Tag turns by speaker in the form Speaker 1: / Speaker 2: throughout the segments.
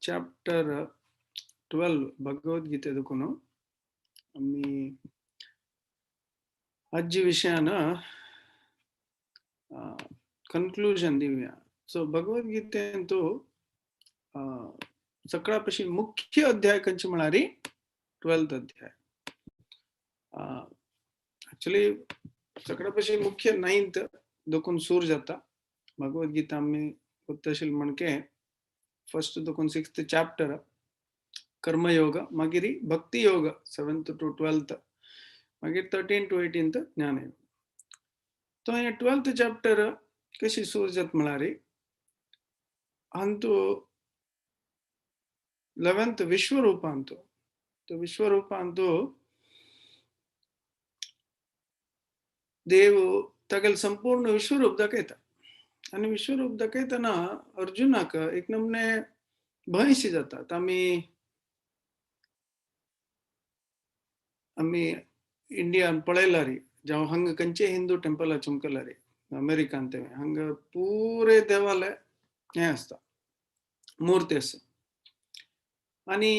Speaker 1: Chapter 12 भगवद्गीते देखून आमी आजच्या विशयान कन्क्लुजन दिवया. सो भगवद्गीतेन तो सगळ्या पशी मुख्य अध्याय खंयचे म्हळ्यार 12th अध्याय. एक्चुअली सगळ्या पशी मुख्य 9th देखून सूर जाता. भगवद्गीता आमी गोत्तशील म्हणके फर्स्ट देखून 6th chapter कर्मयोग, मागीर भक्ती योग 7th to 12th, मागीर 13 to 18th ज्ञानयोग. तो हे 12th chapter कशी सूर जाता म्हळ्यार अंतु 11th विश्वरूपांतु. तो विश्वरूपांतु देव तागेले संपूर्ण विश्वरूप दाखयता आनी विश्वरूप दाखयतना अर्जुनाक एक नमने भंयशी जाता. आमी आमी इंडियान पळयला रे, जावं हांगा खंयचे हिंदू टेम्पला चमकला रे अमेरिकान, ते हांगा पुरे देवालय हें आसता, मूर्ती आसा. आनी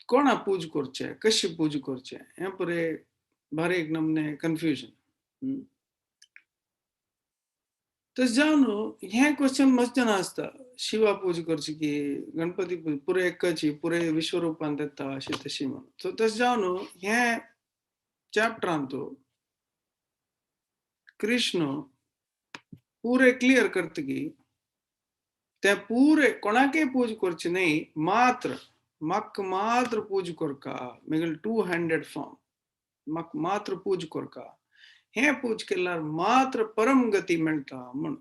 Speaker 1: कोणा पूज करचें, कशी पूज करचें हें पुरे भारी एक नमने कन्फ्युजन. तशें जावन हें क्वेश्चन मस्त जाणां आसता, शिवा पूज करची की गणपती पूज, पुरे एकची पुरे विश्वरूपान येता अशी तशी म्हणून. सो तशें जावन हें चॅप्टरांतू कृष्ण पुरे क्लियर करता की ते पुरे कोणाकय पूज करचे न्हय, मात्र म्हाका मात्र पूज करका, मागीर 2-handed form म्हाका मात्र पूज करका, हें पूज केल्यार मात्र परम गती मेळटा म्हण.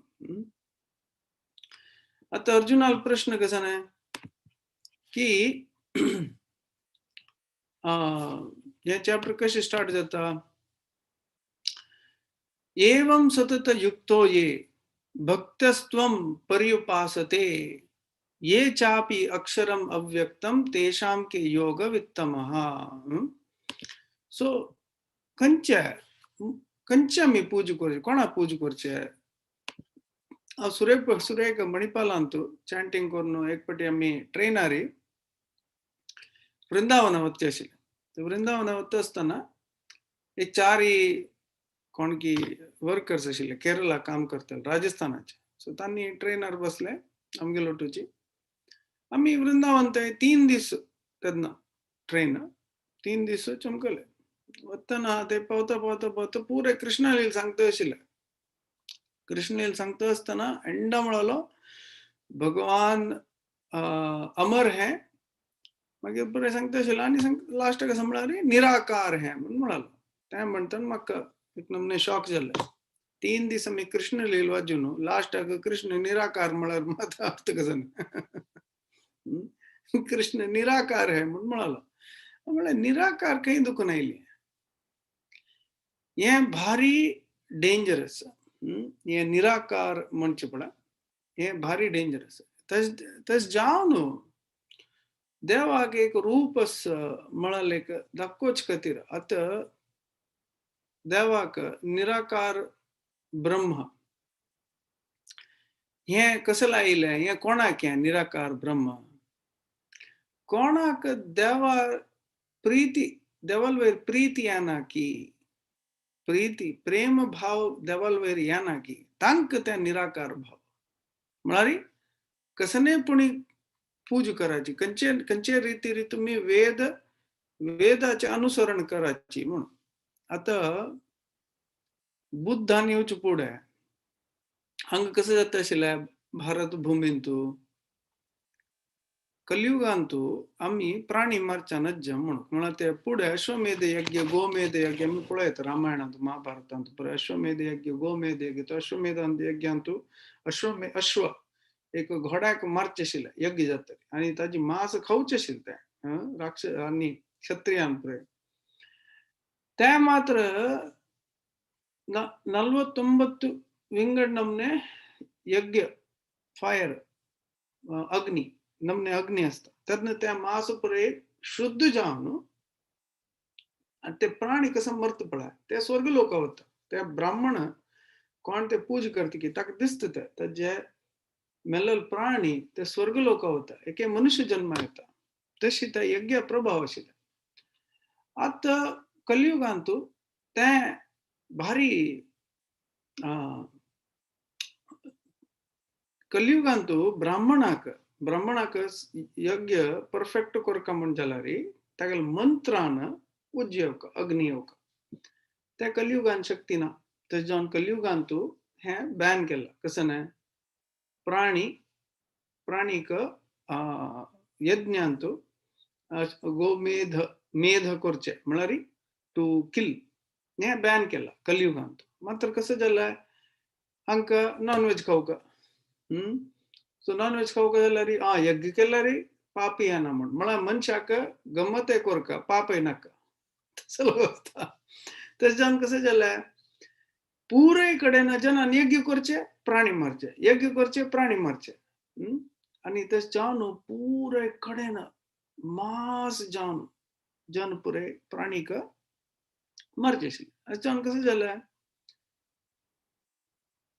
Speaker 1: आतां अर्जुनाल प्रश्न कसो न्हय की हें चॅप्टर कशें स्टार्ट जाता, एवं सतत युक्तो ये भक्तस्त्वं पर्युपासते ये चापि अक्षरम अव्यक्तम तेषां के योग वित्तमः. सो खंयचे खंयचे आमी पूज करचे, कोणा पूज करचे? हांव सुरेख मणिपालांतू चॅन्टींग करून एक पाटी आमी ट्रेनार वृंदावना वचचें आशिल्लें. वृंदावना वता आसतना एक चारी कोण की वर्कर्स आशिल्ले, केरला काम करताले, राजस्थानाचे. सो तांणी ट्रेनार बसले आमगे लोटूची. आमी वृंदावन थंय 3 दीस तेन्ना ट्रेन 3 दीस चमकले. वतना ते पावता पावता पावता पुरे कृष्णलील सांगता आशिल्ले. कृष्णलील सांगता आसतना एंडा म्हळालो भगवान अमर हे, मागीर बरें सांगता आशिल्लें आनी लास्टाक कसो म्हळ्यार निराकार हे म्हूण म्हळालो. तें म्हणटना म्हाका एक नमने शॉक जालें. 3 दीस आमी कृष्णलील वाजून लास्टाक कृष्ण निराकार म्हळ्यार मात अर्थ कसो न्ही, कृष्ण निराकार हे म्हूण म्हळालो. म्हळ्यार निराकार खंय दुखून आयली, हें भारी डेंजरस. हें निराकार म्हणचें पळय हें भारी डेंजरस. तशें जावन देवाक एक रूप म्हळ्यार एक दाखोवचे खातीर आतां देवाक निराकार ब्रह्म हें कसं आयलें, हें कोणाक हें निराकार ब्रह्म, कोणाक देवा प्रीती, देवाल वयर प्रीती येना की, प्रीती प्रेम भाव देवाल वयर येना की तांकां तें निराकार भाव म्हळ्यार कसने पुणी पूज करायची, खंयचे खंयचे रितीर तुमी वेद वेदाचें अनुसरण करायची म्हणून. आतां बुद्धान येवचे फुडें हांगा कसं जाता आशिल्लें भारत भुमींतू कलियुगांतू आमी प्राणी मारच्या नज्ज म्हणून. म्हळ्यार ते फुडें अश्वमेध यज्ञ गोमेध यज्ञ आमी पळयता रामायणांत महाभारतांत, पळय अश्वमेध यज्ञ गोमेध यज्ञ. तो अश्वमेधांत यज्ञांतू अश्व एक घोड्याक मारचें आशिल्लें यज्ञ जातकीर आनी ताजी मांस खावचें आशिल्लें तें राक्ष आनी क्षत्रियान पळय. ते मात्र 49 विंगड नमने यज्ञ फायर अग्नी नमने अग्नी आसता तेन्ना त्या मांस पळय शुद्ध जावन आनी ते प्राणी कसो मरता पळय ते स्वर्ग लोका वता. ते ब्राह्मण कोण ते पूज करता की ताका दिसता ते ताजे मेल्ल प्राणी ते स्वर्ग लोका वता, एके मनुष्य जन्मा येता. तशी त्या यज्ञ प्रभाव आशिल्ले. आतां कलियुगांतू तें भारी कलियुगांतू ब्राह्मणाक ब्राह्मणाक यज्ञ परफेक्ट कोरका म्हण जाल्यार तागेले मंत्रान उज्ज अग्नी येवका. त्या कलियुगान शक्ती ना. तशें जावन कलियुगांतू हें बॅन केलां. कसं न्हय, प्राणी प्राणीक यज्ञांतू गोमेध मेध करचे म्हळ्यार टू किल हें बॅन केलां कलियुगांत. मात्र कसं जालें, हांकां नॉनव्हेज खावका. सो नॉनव्हेज खावका जाल्यार आ यज्ञ केल्यार पापी येना म्हण, म्हळ्यार मनशाक गमते कोरका पापय नाका तसलो अवस्था. तशें जावन कसं जालें, पुराय कडेन जनान यज्ञ करचे प्राणी मारचे, यज्ञ करचे प्राणी मारचे. आनी तशें जावन पुराय कडेन मास जावन जन पुराय प्राणीक मारचे आशिल्ले. अशें जावन कसं जालें,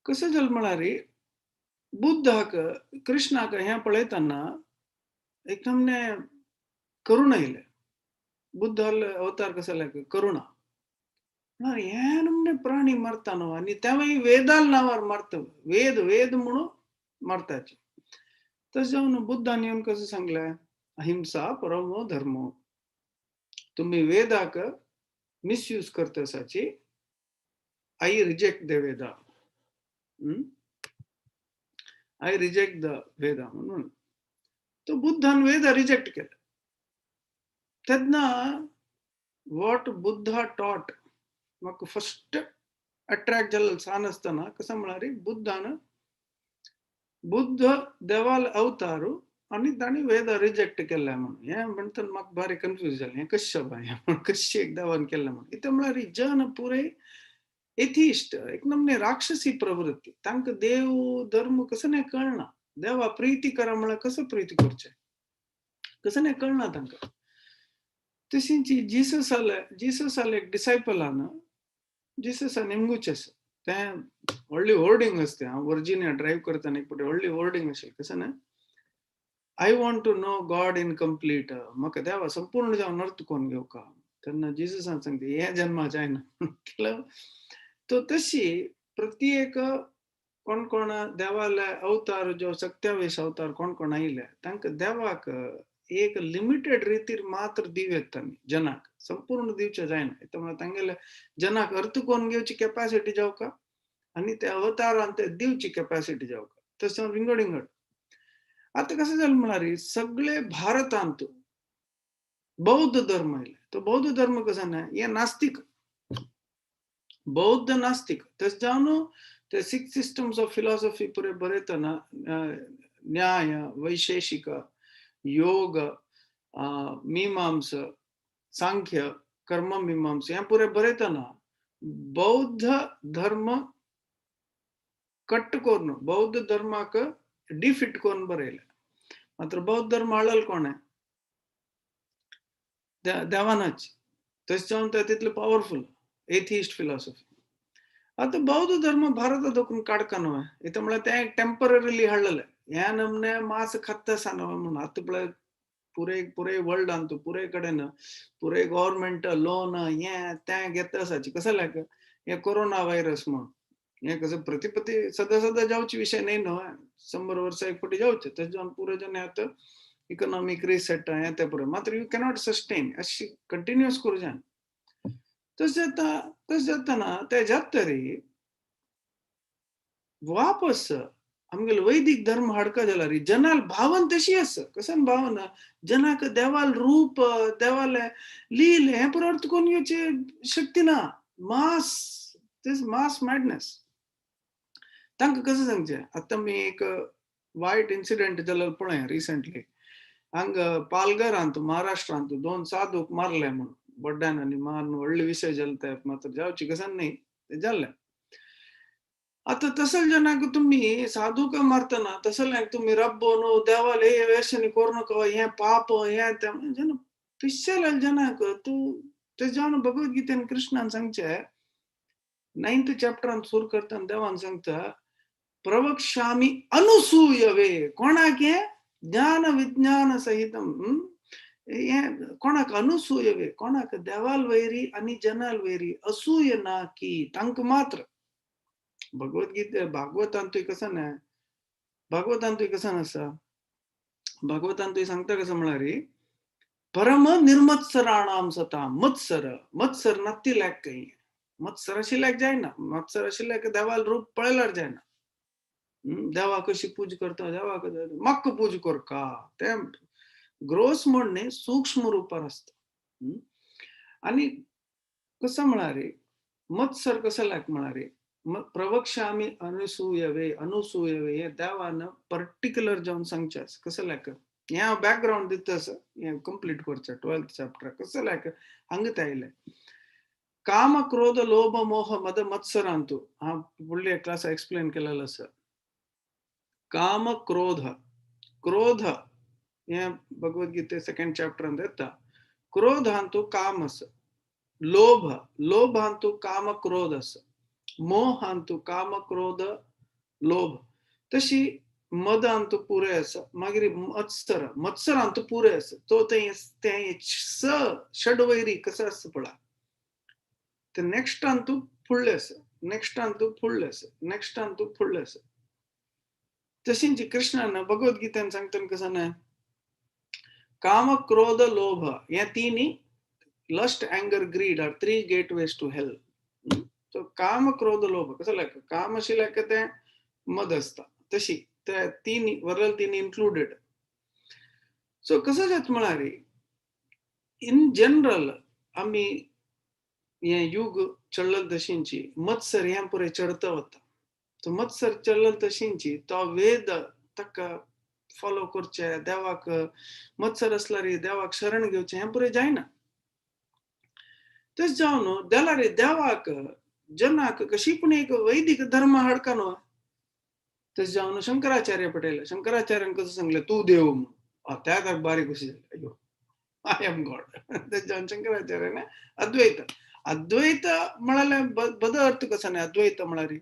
Speaker 1: कसं जालें म्हळ्यार बुद्धाक कृष्णाक हें पळयतना एकदम करुणा येयलें. बुद्धाल अवतार कसो जाले करुणा, म्हळ्यार हे नमने प्राणी मारता न्हू, आनी ते मागीर वेदाल नांवार मारता, वेद वेद म्हणून मारताचे. तशें जावन बुद्धान येवन कसं सांगलें, अहिंसा परमो धर्मो. तुमी वेदाक मिसयूज करता आसाची, I reject the Veda, I reject the Veda म्हणून. तो बुद्धान वेदा रिजेक्ट केले. तेन्ना what Buddha टॉट म्हाका फस्ट अट्रॅक्ट जाल्लो सान आसतना कसं म्हळ्यार बुद्धान बुद्ध देवाल अवतार आनी तांणी वेदा रिजेक्ट केल्ले म्हणून. हें म्हणटना म्हाका भारी कन्फ्यूज जालें, हें कशें बाबा, हें म्हण कशें एक देवान केल्लें म्हणून. कितें म्हळ्यार जन पुराय एथिस्ट, एक नमने राक्षसी प्रवृत्ती. तांकां देव धर्म कसं नाही कळना. देवा प्रिती करा म्हळ्यार कसं प्रिती करचें कसं नाही कळना तांकां. तशींच जिससाले जिससाले एक डिसायपलान जिससान निमगूच आसा तें व्हडली होर्डिंग आसता. हांव वर्जिनिया ड्रायव्ह करतना एक फावटी व्हडली होर्डिंग आशिल्ली. कसं न्हय, I want to know God in complete, म्हाका देवा संपूर्ण जावन अर्थ कोन्न घेवका. तेन्ना जिससान सांगता हे जन्मा जायना. तो तशी प्रत्येक कोण कोण देवाले अवतार जो सत्यावेश अवतार कोण कोण आयले तांकां देवाक एक लिमिटेड रितीर मात्र दिव येता जनाक, संपूर्ण दिवचें जायना. म्हळ्यार तांगेले जनाक अर्थ कोन्न घेवची कॅपॅसिटी जावका आनी त्या अवतारान ते दिवची कॅपॅसिटी जावका. तशें विंगड विंगड. आतां कसं जालें म्हळ्यार सगळे भारतांत बौद्ध धर्म आयले. तो बौद्ध धर्म कसो न्हय, हे नास्तीक, बौद्ध नास्तीक. तशें जावन ते सिक्स सिस्टम्स ऑफ फिलॉसॉफी पुराय बरयतना न्याय, वैशेषिक, योग, मीमांस, सांख्य, कर्म मीमांस हें पुराय बरयतना बौद्ध धर्म कट्ट करून बौद्ध धर्माक डिफिट करून बरयलें. मात्र बौद्ध धर्म हाडल कोणें, देवानच. तशें जावन ते तितले पावरफूल एथिस्ट फिलॉसॉफी. आतां बौद्ध धर्म भारता दोकून काडका न्हय, इतलें म्हळ्यार तें टेंपररीली हाडलेलें. ह्या नमने मांस खात्ता आसा न्हय म्हणून. आतां पळय पुराय पुराय वर्ल्डान पुराय कडेन पुराय गव्हर्मेंट लोन हें तें घेता आसाची. कसो लायक हें कोरोना व्हायरस म्हणून हें कसं प्रतिपती सदां सदां जावचे विशय न्हय न्हय, 100 वर्सां एक फावटी जावचें. तशें जावन पुराय जन आतां इकॉनॉमीक रिसेट हें तें पुराय, मात्र you cannot sustain अशी कंटिन्युअस करूं जायना. तशें जाता, तशें जातना तें जाता तरी वापस आमगेले वैदिक धर्म हाडका जाल्यार जनाल भावन तशी आसा. कसं भावना जनाक देवाल रूप देवाले लील हें पुरो अर्थ कोन्न घेवची शक्ती ना. मास, दीस मास मॅडनेस. तांकां कसं सांगचें, आतां आमी एक वायट इन्सिडंट जालो पळय रिसंटली, हांगा पालघरांत महाराष्ट्रांत 2 साधूक मारले म्हणून बड्ड्यान आनी मारून व्हडले विशय जाले ते, मात्र जावची कसं न्ही तें जाल्लें. आतां तसले जनाक तुमी साधूक मारतना तसल्यांक तुमी रब्बो न्हू देवाले हे वेशनी करूं नाका, हें पाप हें तें जन पिशेले जनाक तूं ते जावन भगवद्गीतेन कृष्णान सांगचें 9th चॅप्टरान सुरू करतना देवान सांगता प्रवक्ष्यामि अनुसूयवे. कोणाक हें ज्ञान विज्ञान सहितम हें कोणाक अनुसूयवे, कोणाक देवाल वैरी आनी जनाल वैरी असूय ना की तांकां मात्र. भगवद्गीते भागवतांतूय कसं ना, भागवतांतूय कसं आसा, भागवतांतूय सांगता कसं म्हळ्यार परम निर्मत्सराणाम सता. मत्सर मत्सर नत्ती लायक काही मत्सर आशिल्ल्याक जायना, मत्सर आशिल्ल्याक देवाल रूप पळयल्यार जायना. देवा कशी पूज करता, देवाक म्हाका पूज करका, तें ग्रोस म्हणणे सूक्ष्म रुपार आसता. आनी कसं म्हळ्यार मत्सर कसं लायक म्हळ्यार प्रवक्ष्यामि अनुसूयवे. अनुसूयवे हे देवान पर्टिक्युलर जावन सांगचें आसा. कसं लायक हें हांव बॅकग्रावंड दिता आसा, हें कंप्लीट करचें 12th chapter. कसं लायक हांगा आयलें काम क्रोध लोभ मोह मद मत्सरांतू. हांव फुडल्या क्लास एक्सप्लेन केलेलो आसा. काम क्रोध, क्रोध हें भगवद्गीते 2nd चॅप्टरांत येता. क्रोधांतू काम आसा, लोभ लोभांतू काम क्रोध आसा, मोहांतू काम क्रोध लोभ, तशी मदांतू पुरे आसा, मागीर मत्सर मत्सरांतू पुरे आसा. तो तें तें स षडवैरी कसं आसता पळय, ते नेक्स्टांतू फुडलें आसा, नेक्स्टांतू फुडलें आसा, नेक्स्टांतू फुडलें आसा. तशींच कृष्णान भगवद्गीतेन सांगता कसं ना, काम क्रोध लोभ हे तिन्ही lust anger greed are 3 gateways to hell. So काम क्रोध लोभ कसं लायक काम आशिल्ल्याक तें मद आसता, तशी ते तीन वरल तीन इन्क्लुडेड. सो कसं जाता म्हळ्यार इन जनरल आमी हें युग चडल तशींची मत्सर हें पुरें चडता वता. तो मत्सर चडल तशींची तो वेद ताका फॉलो करचे, देवाक मत्सर आसल्यार देवाक शरण घेवचें हें पुरें जायना. तशें जावन जाल्यार देवाक जनाक कशी पूण एक वैदिक धर्म हाडका न्हू. तशें जावन शंकराचार्य पटेल, शंकराचार्यान कसं सांगलें तूं देव म्हणून, त्या बारीक कशी जाली अयो I am God. तशें जावन शंकराचार्यान अद्वैत, अद्वैत म्हळ्यार बद अर्थ कसो न्ही. अद्वैत म्हळ्यार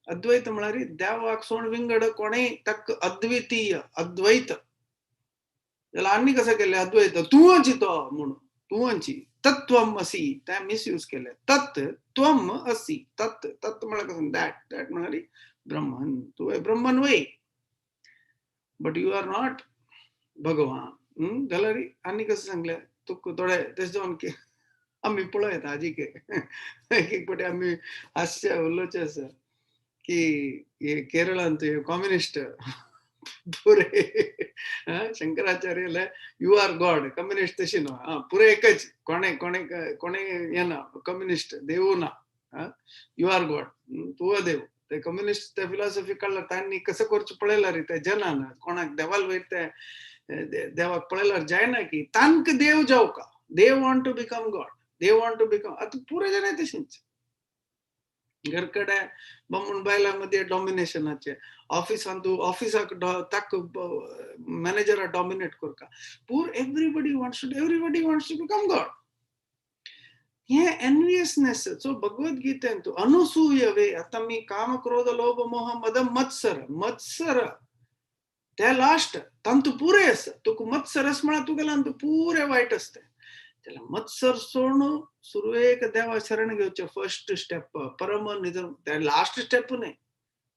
Speaker 1: अद्वैत म्हळ्यार देवाक सोड विंगड कोणेय तक अद्वितीय अद्वैत. जाल्यार आनी कसं केलें अद्वैत तूंच तो म्हणून, तूंच तत्वम असी, तें मिसयूज केलें. तत् त्वम असी, तत् तत् म्हळ्यार कसं that, that म्हळ्यार ब्रह्मन, तुवें ब्रह्मन वय बट you are not भगवान. जाल्यार आनी कसं सांगलें तुका थोडे तशें जावन आमी पळयता आजीक एक एक फावटी आमी हास्य उलोवचें आसा की हे केरळांत कम्युनिस्ट पुरे शंकराचार्याले you are God, communist तशी न्हू, आं पुरे एकच कोणे कोणे कोणे येना कम्युनिस्ट देवू ना, you are God, तूं देव. ते कम्युनिस्ट ते फिलॉसॉफी काडल्यार तांणी कसं करचें पळयल्यार ते जनान कोणाक देवाल वयर ते देवाक पळयल्यार जायना की तांकां देव जावका, they want to become God, they want to become. आतां पुरे जाणां तशेंच घरकडे बामण बायलां मदीं डॉमिनेशनाचे, ऑफिसांत ऑफिसाक ताका मॅनेजराक डॉमिनेट करता, पूर everybody wants to, everybody wants to become God. हे एनवियसनेस. सो भगवद्गीतेंत अनुसूयवे आतां आमी काम क्रोध लोभ मोह मद मत्सर, मत्सर ते लास्ट तांतू पुरे आसा. तुका मत्सर आसा म्हळ्यार तुगेलें अंतू पुरे वायट आसता. जाल्यार मत्सर सोडून सुरवेक देवा शरण घेवचें फर्स्ट स्टेप, परम निधन ते लास्ट स्टेप न्हय,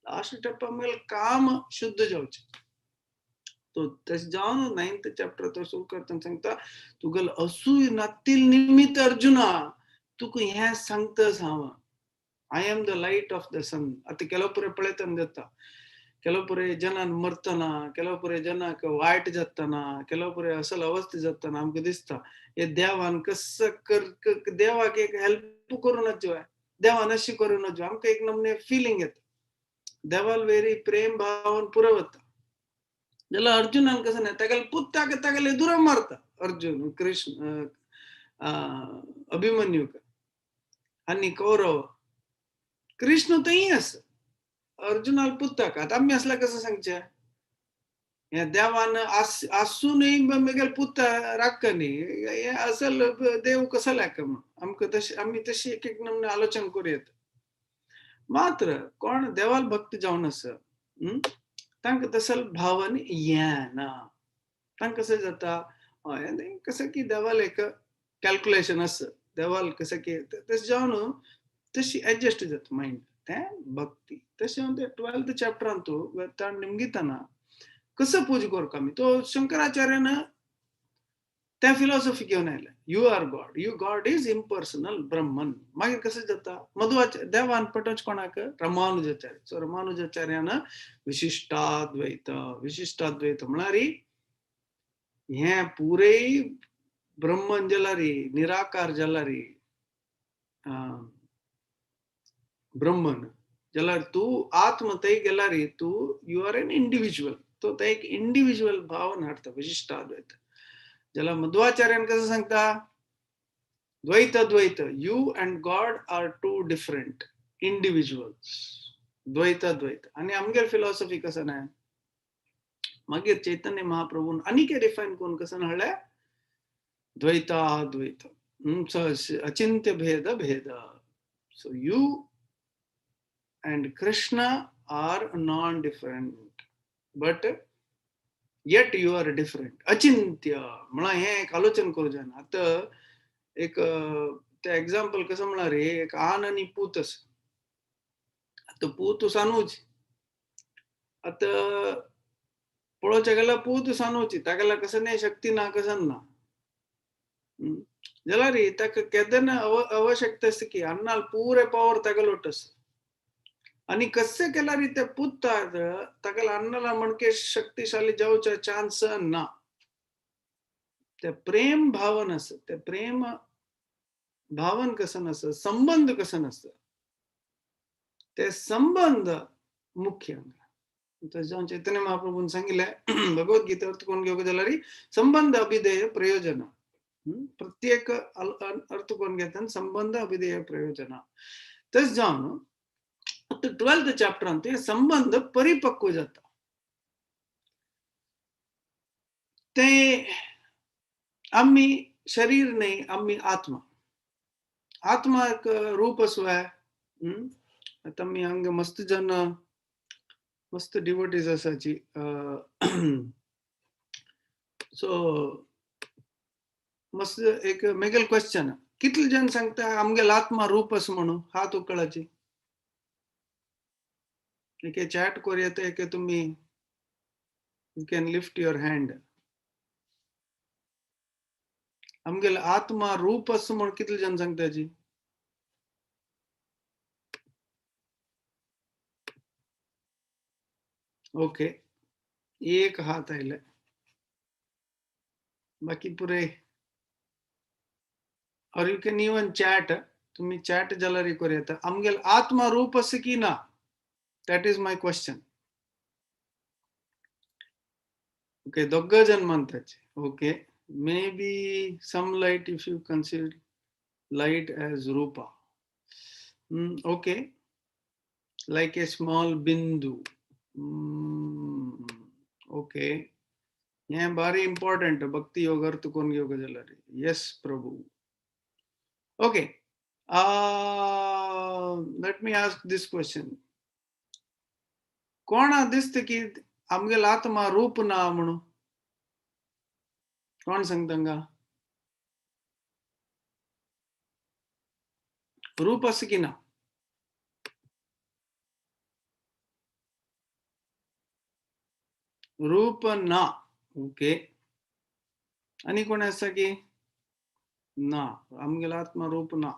Speaker 1: लास्ट स्टेप आमगेलें काम शुद्ध जावचें. तो तशें जावन 9th chapter तो सुरू करतना सांगता तुगेलो असूय नातील निमित्त अर्जुना तुका हें सांगता हांव, I am the light of the sun. आतां केलो पुरे पळयतना जाता, ಕೆಲವು ಪುರೆ ಜನ मरतना, ಕೆಲವು ಪುरे जनाक वायट जातना, ಕೆಲವು पुरे असल अवस्था जातना आमकां दिसता हे देवान कसं कर देवाक एक हेल्प करूं नजो, देवान अशें करूं नजो, आमकां एक नमूने फिलिंग येता. देवाल वेरी प्रेम भावन पुरो वता. जाल्यार अर्जुनान कसं न्हय, तागेले पुताक तागेले दुरा मारता अर्जुन, कृष्ण, अभिमन्यूक आनी कौरव. कृष्ण थंय आसा अर्जुनाल पुताक. आतां आमी आसल्यार कसं सांगचें, हे देवान आसूनय म्हगेले पुता राखता न्ही, हे असल देव कसो लायक म्हणून आमकां तशें आमी तशी एक एक नमूने आलोचन करूं येता. मात्र कोण देवाल भक्त जावन आसा तांकां तसल भावन येना. तांकां कशें जाता, हय कशें की देवाल एक कॅल्क्युलेशन आसा, देवाल कशें की तशें जावन तशी एडजस्ट जाता मायंड, तें भक्ती. तशें जावन ते 12th चॅप्टरान तूं ताण निमगितना कसो पूजा करप आमी, तो शंकराचार्यान त्या फिलॉसॉफी घेवन आयले, you are God, you God is impersonal Brahman. मागीर कशें जाता, मध्वाचार्य देवान पटोच कोणाक, रामानुजाचार्य. सो रामानुजाचार्यान विशिष्टाद्वैत, विशिष्टाद्वैत म्हळ्यार हें पुरे ब्रह्मन जाल्यार, निराकार जाल्यार ब्रह्मन जाल्यार तूं आत्म थंय गेल्यार तूं you are N individual. तो थंय एक इंडिविज्युअल भावन हाडटा विशिष्टाद्वैत. जाल्यार मध्वाचार्यान कसं सांगता, द्वैत द्वैत, you and God are two different individuals, Dvaita Dvaita. आनी आमगेर फिलॉसॉफी कसं ना, मागीर चैतन्य महाप्रभून आनीक रिफायन करून कसं हाडलें, द्वैताद्वैत, अचिंत्य भेद भेद. So you and Krishna are non different but yet you are different. Achintya म्हळ्यार हें एक आलोचन करूं जायना. आतां एक तें एग्जाम्पल कसं म्हळ्यार एक आन आनी पूत आसा. आतां पूत सानूच, आतां पळोवच्या गेल्यार पूत सानूच, तागेल्या कसं न्ही शक्ती ना, कसं ना जाल्यार ताका केन्ना आवश्यकता आसता की अन्नाल पुरे पावर तागेलो आसा. आनी कशें केल्यार ते पुताक तागेल्या अन्नाला म्हणके शक्तिशाली जावचे चान्स ना. ते प्रेम भावन आसा, ते प्रेम भावन कसं आसा, संबंध कसं आसा, ते संबंध मुख्य. जावन चैतन्य महाप्रभून सांगिल्लें भगवद्गीते अर्थ कोण घेवंक जाल्यार संबंध अभिधेय प्रयोजन, प्रत्येक अर्थ कोण घेता संबंध अभिधेय प्रयोजन. तशें जावन आतां 12th चॅप्टरान ते संबंध परिपक्व जाता. ते आमी शरीर न्हय, आमी आत्मा, आत्माक रूप आसूं. आतां आमी हांगा मस्त जन मस्त डिवोटीज आसाची. सो मस्त एक मेगल क्वेश्चन, कितले जन सांगता आमगेल आत्मा रूप आसा म्हणून, हात उकळाची एके चॅट करूया, एके तुमी you can lift your hand. आमगेल आत्मा रूप आसा म्हणून कितले जन सांगता जी? ओके, एक हात आयले, बाकी पुरे. और you can even chat, तुम्ही चॅट जाल्यार करूया. आमगेल आत्मा रूप आसा की ना, that is my question. Okay, दोग जन मानताचे. Okay, maybe some light if you consider light as rupa. Okay, like a small bindu. Okay, हें भारी इम्पॉर्टंट भक्ती योग अर्थ कोण घेवंक जाल्यार. Yes Prabhu. Okay, let me ask this question. कोणा दिसता की आमगेल आत्मा रूप ना म्हणून, कोण सांगता हांगा? रूप आसा की ना? रूप ना. ओके, आनी कोण आसा की ना आमगेल आत्मा रूप ना?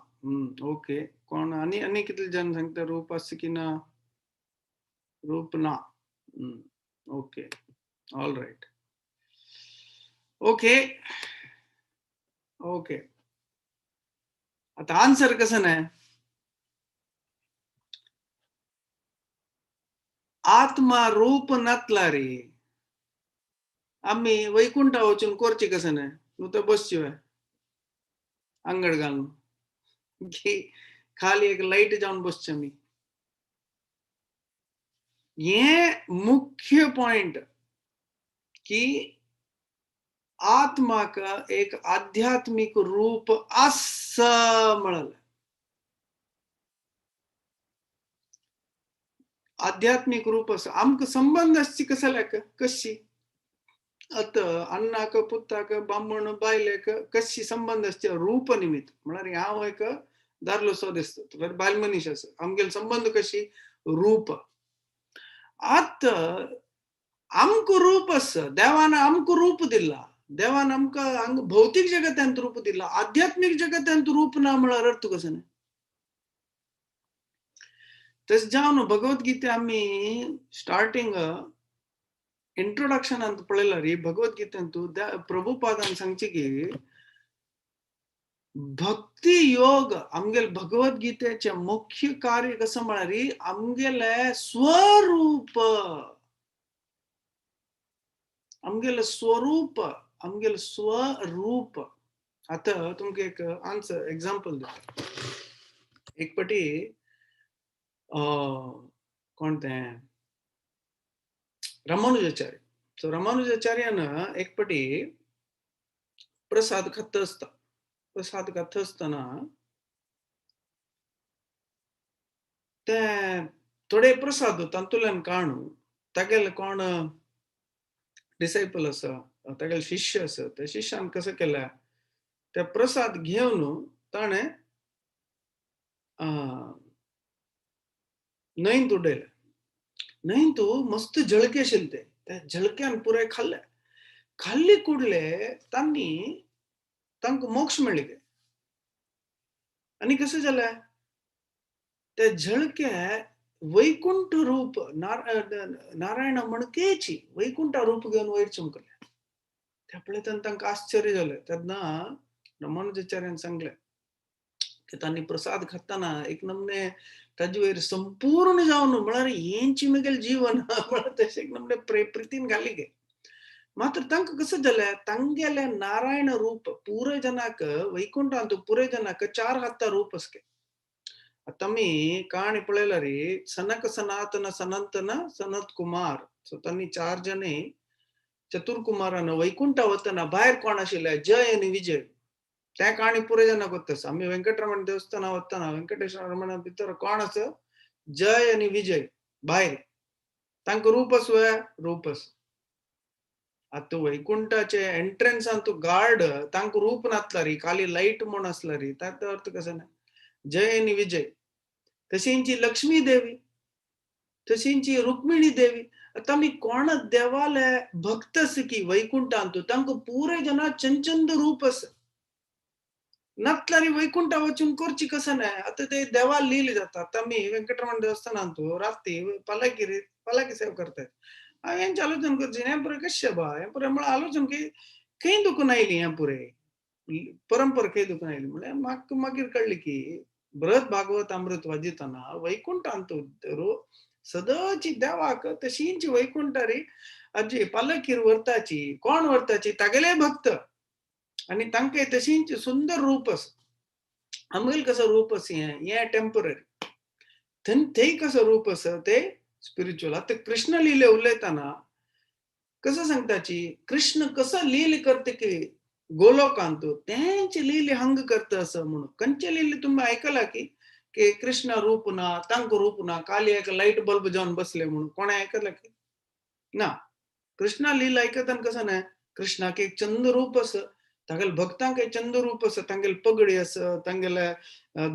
Speaker 1: ओके, कोण आनी आनी कितले जन सांगता रूप आसा की ना? रूप ना. Okay, all right. Okay okay, आता आन्सर कसं नाही, आत्मा रूप नातला रे आमी वैकुंठा वचून करची कसं नाही, नुस्तें बसची आंगड घालून की खाली एक लायट जावन बसचे आमी. हे मुख्य पॉइंट की आत्माक एक आध्यात्मिक रूप आसा म्हळें. आध्यात्मीक रूप आसा. आमकां संबंद आसची कसल्याक कशी? आतां अण्णाक, पुताक, बामण, बायलेक कशी संबंद आसचे? रूप निमित्त. म्हळ्यार हांव एक दादलोसो दिसता, तुका बायल मनीस आसा, आमगेले संबंद कशी? रूप. आतां आमकां रूप आसा, देवान आमकां रूप दिला, देवान आमकां हांगा भौतीक जगतांत रूप दिला, आध्यात्मीक जगतांत रूप ना म्हळ्यार अर्थ कसो न्ही? तशें जावन भगवद्गीते आमी स्टार्टींग इंट्रोडक्शनांत पळयल्यार भगवद्गीतेंत प्रभुपादान सांगचे की भक्ती योग आमगेले भगवद्गीतेचें मुख्य कार्य कसो म्हळ्यार आमगेले स्वरूप, आमगेले स्वरूप, आमगेले स्वरूप. आतां तुमकां एक आन्सर एग्जाम्पल दिता. एक पटी कोण तें रामानुजाचार्य. सो रामानुजाचार्यान एक पटी प्रसाद खाता आसता, प्रसाद खाता आसतना ते थोडे प्रसाद तातूंतल्यान काडून तागेले कोण डिसायपल आसा, तागेले शिष्य आसा, त्या शिष्यान कसो केल्या ते प्रसाद घेवन ताणें न्हंयंत उडयले. न्हंयंत मस्त झळके आशिल्ले ते, त्या झळक्यान पुराय खाल्ले. खाल्ले कुडले तांणी तांकां मोक्ष मेळ्ळे. आनी कशें जालें ते झळके वैकुंठ रूप नारायण म्हणकेची वैकुंठ रूप घेवन वयर चमकले. त्या पळयतना तांकां आश्चर्य जालें. तेन्ना रामानुजाचार्यान सांगलें की तांणी प्रसाद खातना एक नमने ताजे वयर संपूर्ण जावन म्हळ्यार हेंची मेगेलें जीवन म्हळ्यार तशें एक नमने प्रितीन घाली गे. मात्र तांकां कसं जालें तांगेलें नारायण रूप पुराय जनाक वैकुंठांत पुराय जनाक चार हाता रूप आसके. आतां आमी काणी पळयल्यार सनक सनातन सनंतन सनत कुमार. सो तांणी चार जणी चतुर्कुमारान वैकुंठा वतना भायर कोण आशिल्ले? जय आनी विजय. त्या काणी पुराय जनाक वता. आमी वेंकटरमण देवस्थाना वतना वेंकटेश्वर रमणा भितर कोण आसा? जय आनी विजय भायर. तांकां रूप आसा, रूप आसा. आतां वैकुंठाचे एंट्रन्सान तूं गार्ड तांकां रूप नासला री, खाली लायट म्हूण आसला री, ताचो अर्थ कसो ना? जय आनी विजय. तशींची लक्ष्मी देवी, तशींची रुक्मिणी देवी. आतां आमी कोण देवाले भक्त आसा की वैकुंठांत तांकां पुराय जना चंचंद रूप आसा. नातल्यार वैकुंठा वचून करची कसं नाही? आतां ते देवा लील जाता. आतां आमी वेंकटरमण देवस्थानांत राती पालकी पालकी सेवा करतात. हांवें हेंचें आलोचन करचें हें पुरें कशें बा हें पुरें म्हळ्यार आलोचन की खंय दुखून आयली हें पुरें परंपरा खंय दुखून आयली म्हळ्यार म्हाका मागीर कळ्ळें की बृहत भागवत अमृत वाजितना वैकुंठांत सदांची देवाक तशींची वैकुंठारी आजी पालकीर व्हरताची. कोण व्हरताची? तागेले भक्त. आनी तांकां तशींच सुंदर रूप आसा. आमगेलें कसो रूप आसा हें हें टेम्पररी, थंय कसो रूप आसा ते स्पिरिच्युअल. आतां कृष्ण लिले उलयतना कसो सांगताची कृष्ण कसो लील करता की गोलोकांत तेंचे लीले हंग करता आसा म्हणून. खंयचे लीले तुमी आयकला की की कृष्ण रूप ना, तांकां रूप ना, काली एक लायट बल्ब जावन बसले म्हणून कोणें आयकला की ना? कृष्णा लील आयकतना कसो न्हय कृष्णाक एक चंद रूप आसा, तागेले भक्तांक एक चंद रूप आसा, तांगेले पगडी आसा, तांगेले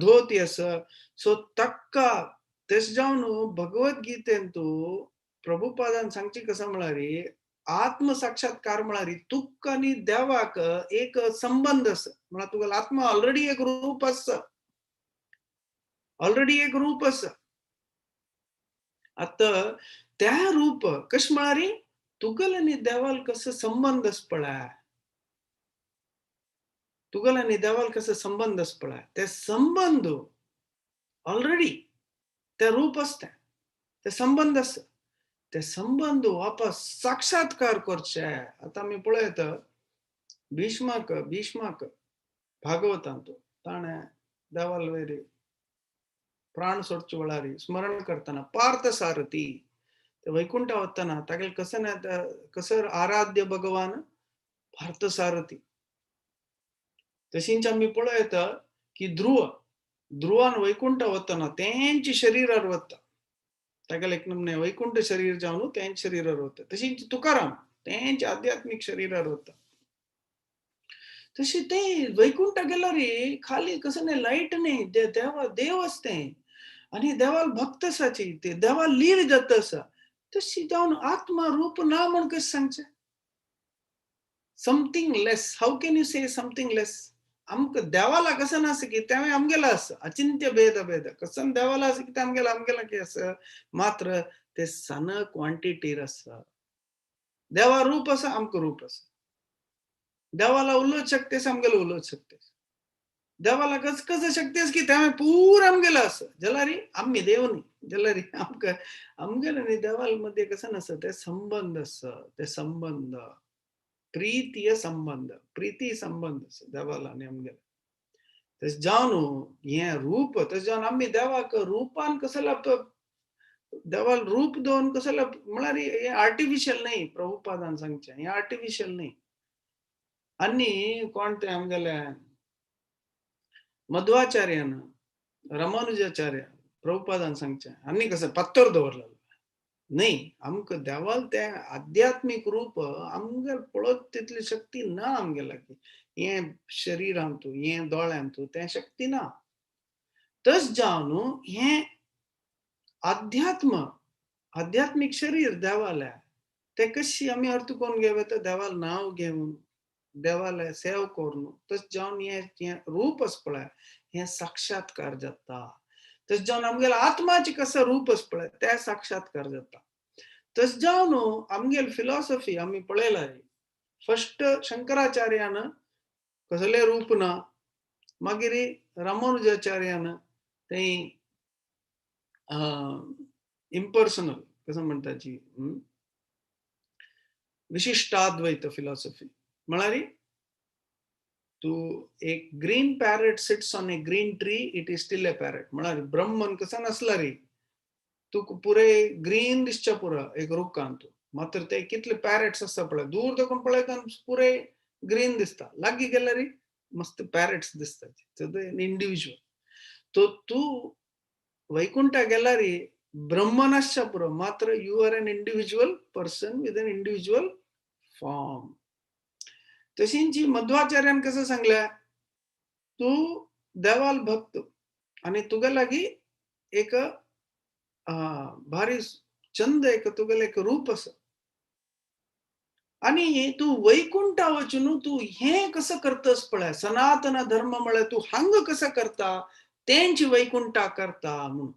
Speaker 1: धोती आसा. सो ताका तशें जावन भगवद्गीतेंतू प्रभुपादान सांगची कसो म्हळ्यार आत्मसाक्षात्कार म्हळ्यार तुका आनी देवाक एक संबंद आसा. म्हळ्यार तुगेलो आत्मा ऑलरेडी एक रूप आसा, ऑलरेडी एक रूप आसा. आतां त्या रूप कशें म्हळ्यार तुगेलो आनी देवाल कसो संबंद आसा पळय, तुगेलो आनी देवाल कसो संबंद आसा पळय, ते संबंद ऑलरेडी ते रूप आसता, ते संबंद आसा. ते संबंद वापस साक्षात्कार करचे. आतां आमी पळयता भीष्माक, भीष्माक भागवतांत ताणें देवाल वयर प्राण सोडचे वेळार स्मरण करतना पार्थ सारथी ते वैकुंठा वतना तागेले कसं ना कसं आराध्य भगवान पार्थ सारथी. तशींच आमी पळयता की ध्रुव, ध्रुवान वैकुंठा वतना तेंचे शरीरार वता. ताका एक नमने वैकुंठ शरीर जावन तेंच शरीरार वता. तशी तुकाराम तेंच आध्यात्मीक शरीरार वता. तशी ते वैकुंठ गेल्यार खाली कसं नाही, लाईट नाही, देवा देव असते आणि देवाल भक्त आसाची, ते देवाल लील जाता आसा. तशी जावन आत्मा रूप ना म्हण कशें सांगचें? Something less, how can you say something less? आमकां देवाला कसं नासा की तें आमगेलो आसा, अचिंत्य भेद भेद कसं देवाला आसा की तें आमगेलो आमगेला की आसा, मात्र ते सन क्वांटिटीर आसा. देवा रूप आसा, आमकां रूप आसा. देवाला उलोवंक शक्ती आसा, आमगेलो उलोवंक शक्ती आसा. देवाला कस कसं शक्ती आसा की तें पूर आमगेलो आसा. जाल्यार आमी देव न्ही, जाल्यार आमकां आमगेलो न्ही देवाल मदें कसं नासा, ते संबंद आसा, ते संबंद प्रीतीय संबंद, प्रीती संबंद आसा देवाला आनी आमगेलो. तशें जावन हें रूप, तशें जावन आमी देवाक रुपान कसला देवाल रूप दवरून कसला म्हळ्यार हें आर्टिफिशियल न्ही, प्रभुपादान सांगचें हें आर्टिफिशियल न्ही. आनी कोण तें आमगेले मध्वाचार्यान, रामानुजाचार्य, प्रभुपादान सांगचें आनी कसं पत्तर दवरलेलो न्ही. आमकां देवाल तें आध्यात्मीक रूप आमगेल पळोवप तितली शक्ती ना आमगेल्या लागीं. हें शरिरांतू, हें दोळ्यांतू तें शक्ती ना. तश जावन हें अध्यात्म, आध्यात्मीक शरीर देवाल्या तें कशी आमी अर्थ करून घेवं येता? देवाल नांव घेवन, देवाले सेव करून. तश जावन हें रूप आसा पळय, हें साक्षात्कार जाता. तश जावन आमगेल्या आत्माचें कसं रूप आसा पळय, तें साक्षात्कार जाता. तश जावन आमगेल फिलॉसॉफी आमी पळयला, फस्ट शंकराचार्यान कसलें रूप ना, मागीर रामानुजाचार्यान थंय इम्पर्सनल कसं म्हणटाची विशिष्टाद्वैत फिलॉसॉफी. म्हळ्यार तूं एक green parrot sits on a green tree, it is still a parrot. म्हळ्यार ब्रह्मन कसं नासला रे, तुका पुरे ग्रीन दिसच्या पुरो एक रुखान तूं, मात्र ते कितले पॅरट्स आसता पळय, दूर देखून पळयता पुरे ग्रीन दिसता, लागीं गेल्यार मस्त पॅरट्स दिसता, इंडिविज्युअल. तो तूं वैकुंठा गेल्यार ब्रह्मन आसच्या पुरो, मात्र you are an individual person with an individual form. तशींच मध्वाचार्यान कसं सांगल्या, तूं देवाल भक्त आनी तुगे लागीं एक भारी चंद एक तुगेलें एक रूप आसा आनी तूं वैकुंठा वचून तूं हें कसं करतस पळय, सनातन धर्म म्हळ्यार तूं हांगा कसं करता, तेंच वैकुंठा करता म्हणून.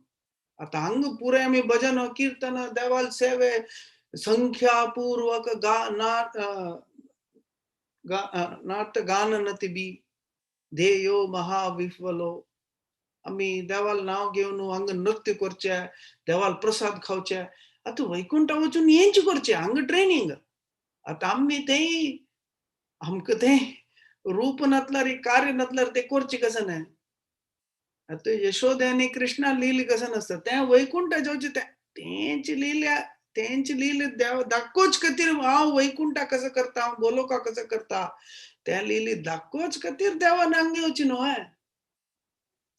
Speaker 1: आतां हांगा पुराय आमी भजन किर्तन देवाल सेवे संख्यापूर्वक गा ना नाट गान नती बी ध्येयो महाविफलो, आमी देवाल नांव घेवन हांगा नृत्य करचे, देवाल प्रसाद खावचे. आतां वैकुंठा वचून हेंच करचें, हांगा ट्रेनींग. आतां आमी तें आमकां तें रूप नासल्यार कार्य नासल्यार तें करचें कशें न्हय. आतां यशोदे आनी कृष्णा लील कशें नासता, तें वैकुंठा जेवचें तें तेंच लील, तेंच लील देव दाखोवच खातीर हांव वैकुंठा कसो करता, हांव गोलोका कसो करता, त्या लिली दाखोवच खातीर देवान हांगा येवचें न्हय.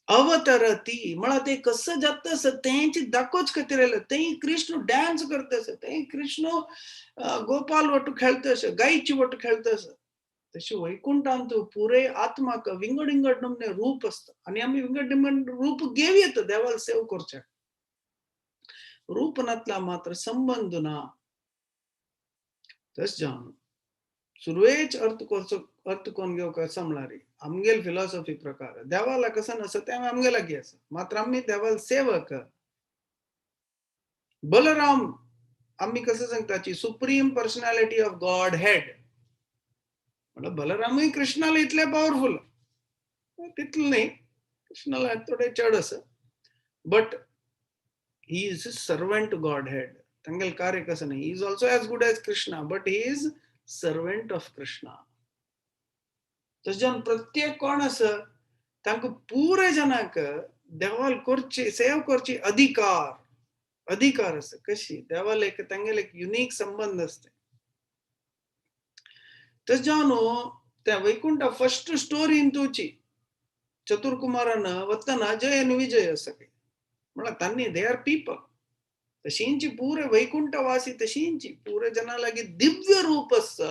Speaker 1: अवतरती म्हळ्यार ते कसं जाता आसा तेंच दाखोवच खातीर आयलें. थंय कृष्ण डान्स करता आसा, थंय कृष्ण गोपाल वट्टू खेळता आसा, गायची वट्टू खेळता आसा. तशें वैकुंठांत पुरे आत्माक विंगड विंगड नमने रूप आसता आनी आमी विंगड विंगड रूप घेवं येता देवाक सेव करच्याक. रूप नातला मात्र संबंद ना. तशें जावन सुरवेच अर्थ करचो, अर्थ कोण घेवंक आसा म्हळ्यार आमगेल फिलॉसॉफी प्रकार देवाला कसं नासा तें आमगे लागीं आसा, मात्र आमी देवाल सेवक. बलराम आमी कसं सांगताची supreme personality of Godhead, म्हळ्यार बलरामूय कृष्णाला इतले पावरफुल तितले न्ही, कृष्णाला थोडे चड आसा, but he is a servant Godhead. तांगेलें कार्य कसं न्ही, he is also as good as Krishna, but he is servant of Krishna. तशें जावन प्रत्येक कोण आसा तांकां पुरे जनांक देवाल करची सेव करची अधिकार, अधिकार आसा. कशी देवाल एक तांगेले एक युनीक संबंद आसता. तशें जावन त्या वैकुंठा फर्स्ट स्टोरी तुची चतुर्कुमारान वतना जय आनी विजय आसा म्हळ्यार तांणी they are people. तशींची पुरे वैकुंठवासी तशींची पुरे जना लागीं दिव्य रूप आसा.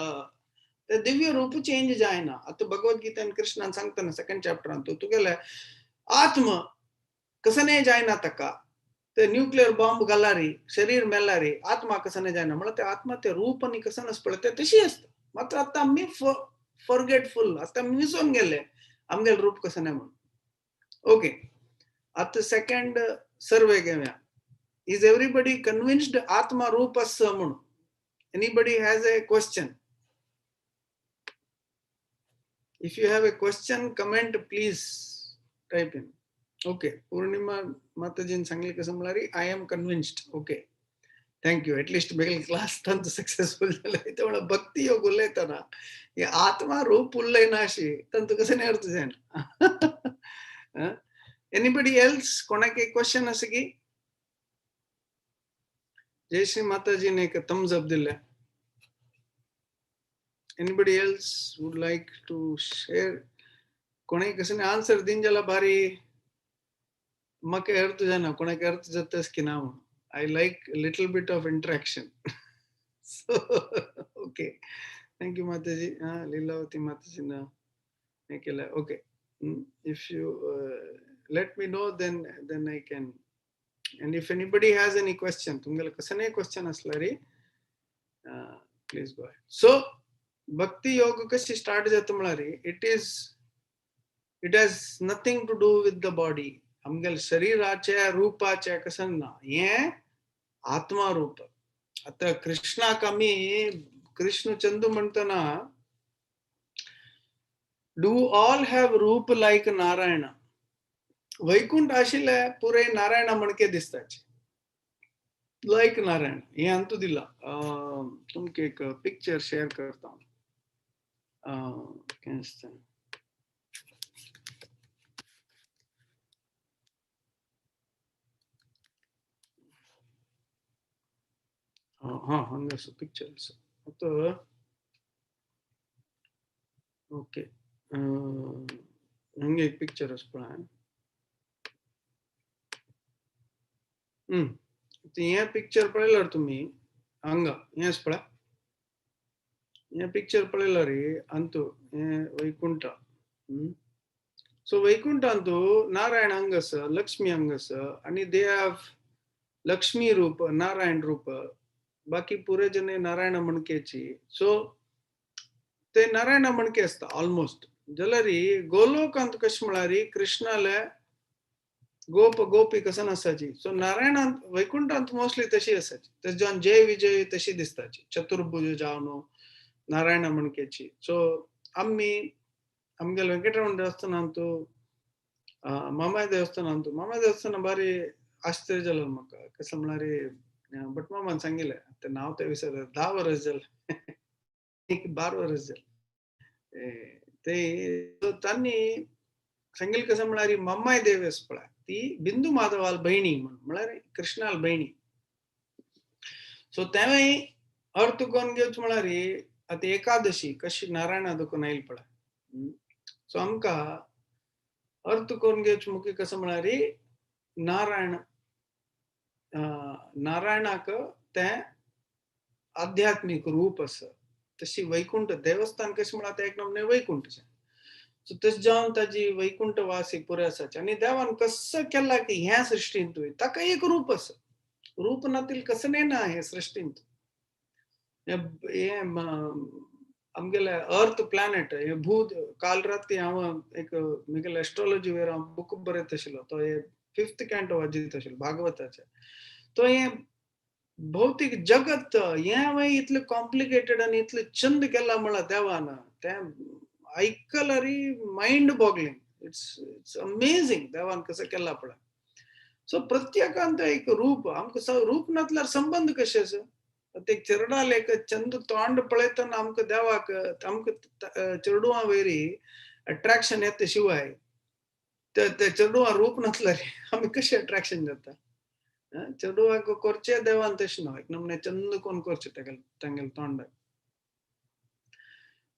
Speaker 1: ते दिव्य रूप चेंज जायना. आतां भगवद्गीतेन कृष्णान सांगतना सेकंड चॅप्टरान तो तुगेले आत्म कसने जायना ताका. ते न्यूक्लियर बॉम्ब घालारी शरीर मेलारी आत्मा कसने जायना म्हळ्यार ते आत्मा ते रूप आनी कसं आसता पळय ते तशी आसता. मात्र आतां आमी फॉरगेटफुल आतां आमी विसरून गेले आमगेले रूप कसं नाही म्हणून. ओके, आतां सेकंड सर्वे घेवया. Is everybody convinced आत्मा रूप आसा म्हणून? Anybody has a question? If you have a question, comment, please type in. Okay, Purnima माताजीन सांगले कसं म्हळ्यार I am convinced. Okay, thank you. At least बेगीन क्लास तांचो सक्सेसफुल जाले. ते म्हणल्यार भक्ती योग उलयतना हे आत्मा रूप उलयना अशी तांचो कसं नाही अर्थ जायना. एनीबडी एल्स कोणाक एक क्वेश्चन आसा की? जयश्री माताजीने एक थम्स अप दिले. Anybody else would like to share? कोणाक कसं आन्सर दिन जाला भारी म्हाका अर्थ जायना कोणाक अर्थ जातास की ना म्हणून. I like little bit of interaction. So okay, thank you Mataji. हा, लीलावती माताजीनं हे केलं. Okay, if you let me know then I can. And if anybody has any question, तुमगेले कसं क्वेश्चन असला रे प्लीज गो. सो भक्ती योग कशी स्टार्ट जाता म्हळ्यार it has nothing to do with the body. आमगेले शरीराचे रूपाचे कसं ना, हे आत्मा रूप. आता कृष्णाक आमी कृष्ण चंदू म्हणतना do all have रूप लायक नारायण? वैकुंठ आशिल्ले पुरे नारायणा म्हणके दिसताचे लायक नारायण. हे अंतू दिला. तुमकां एक पिक्चर शेअर करता. कितें हा हांगा आसा पिक्चर आसा आतां. ओके, हांगा एक पिक्चर आसा पळय. हें पिक्चर पळयल्यार तुमी हांगा हें आसा पळय. हें पिक्चर पळयल्यार अंतू हें वैकुंठ. सो वैकुंठांतू नारायण हांगा आसा, लक्ष्मी हांगा आसा आनी they have Lakshmi रूप नारायण रूप. बाकी पुरे जने नारायण म्हणकेची. सो ते नारायण म्हणके आसता ऑलमोस्ट. जाल्यार गोलोकांत कशें म्हळ्यार कृष्णाले गोप गोपी कसं आसाची. सो नारायणांत वैकुंठांत मोस्टली तशी आसाची. तशें जावन जय विजय तशी दिसताची चतुर्भुज जावन नारायण म्हणकेची. सो आमी आमगेले वेंकटरमण देवस्थानांतू मामाय देवस्थानांतू मामाय देवस्थान भारी आश्चर्य जालें म्हाका. कसं म्हळ्यार भटमामान सांगिल्लें तें नांव तें विसरलें. 10 वर्स जालें एक 12 वर्स जालें ते तांणी सांगिल्लें कसं म्हळ्यार मम्माय देवी आसा पळय ती बिंदू माधवाल भयणी म्हण म्हळ्यार कृष्णाल भयणी. सो तेंवूय अर्थ कोण घेवचो म्हळ्यार आतां एकादशी कशी नारायणा दुखून आयली पळय. सो आमकां अर्थ कोण घेवचो मुख्य कसं म्हळ्यार नारायण नारायणाक तें आध्यात्मीक रूप आसा. तशी वैकुंठ देवस्थान कशें म्हळ्यार तें एक नमूने वैकुंठ. सो तशें जावन ताजी वैकुंठ वासी पुरे आसाची. आनी देवान कसो केला की ह्या सृश्टींतूय ताका एक रूप आसा. रूप नातील कसं ना हे सृश्टींत. हे आमगेले अर्थ प्लॅनेट हे भूत. काल राती हांव एक म्हगेले एस्ट्रोलॉजी वयर हांव बूक बरयत आशिल्लो. तो हे 5th canto वाजीत आशिल्लो भागवताचे. तो हे भौतीक जगत हें हांवें इतलें कॉम्प्लिकेटेड आनी इतलें चंद केलां म्हळ्यार देवान तें आयकल्यार mind boggling. It's amazing देवान कसं केलां पळय. सो प्रत्येकान तें एक रूप आमकां रूप नासल्यार संबंद कशें आसा? ते चेरडाले एक चंद तोंड पळयतना आमकां देवाक आमकां चेडवां वयरी अट्रॅक्शन येता शिवाय ते चेडवां रूप नासल्यार आमी कशें अट्रॅक्शन जाता? चेडवांक करचें देवान तशें ना. एक नमूने चंद कोण करचें तांगेले तोंडाक.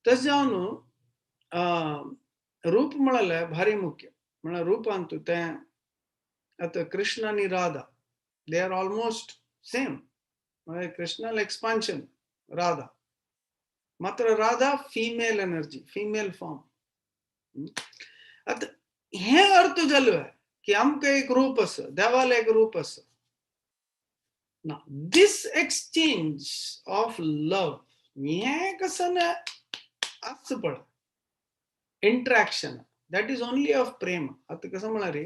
Speaker 1: तशें जावन रूप म्हळ्यार भारी मुख्य. म्हळ्यार रूपांतू तें आतां कृष्ण आनी Radha they are almost same म्हळ्यार कृष्णाल एक्सपान्शन राधा, मात्र Radha female energy, female form. आतां हें अर्थ जालो की आमकां एक रूप आसा, देवालें एक रूप आसा ना. दीस एक्सचेंज ऑफ लव हें कसं ना आसचें पळय interaction, that is only of प्रेम. आतां कसं म्हळ्यार रे,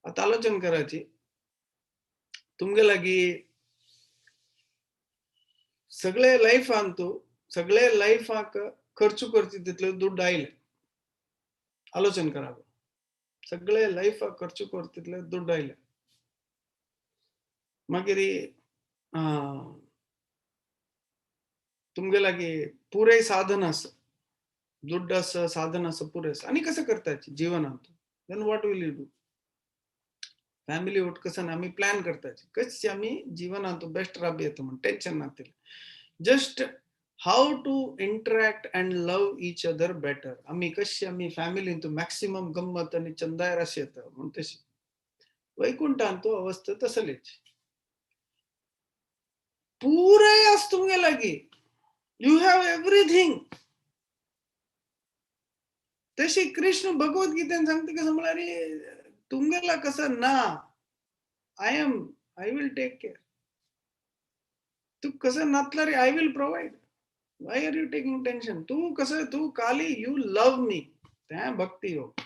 Speaker 1: आतां आलोचन करायची तुमगे लागीं सगळे लायफान तूं सगळे लायफाक खर्च करचे तितले दुड्ड आयले. आलोचन करावं, सगळे लायफाक खर्च करता तितले दुड्ड आयले. मागीर तुमगे लागीं पुराय साधन आसा, दुड्ड आसा, साधन आसा, पुराय आसा, आनी कसं करताची जिवनांत? Then what will you do? Family vote कसं आमी प्लॅन करताची कशी आमी जिवनांत बेस्ट राब येता म्हण tension नातिल्लें. Just how to interact and love each other better. आमी कशी आमी फॅमिलींत मॅक्सिमम गम्मत आनी चंदाय राशी येता म्हण. तशी वैकुंठांत अवस्था तसलीच. पुराय आसा तुमगे लागीं, you have everything. तशी कृष्ण भगवद्गीतेन सांगता, कसं म्हळ्यार तुमगेला कसं ना, I will take care. तू कसं नातला रे, I will provide. Why are you taking tension? तू कसं, तू खाली you love me. त्या भक्ती योग.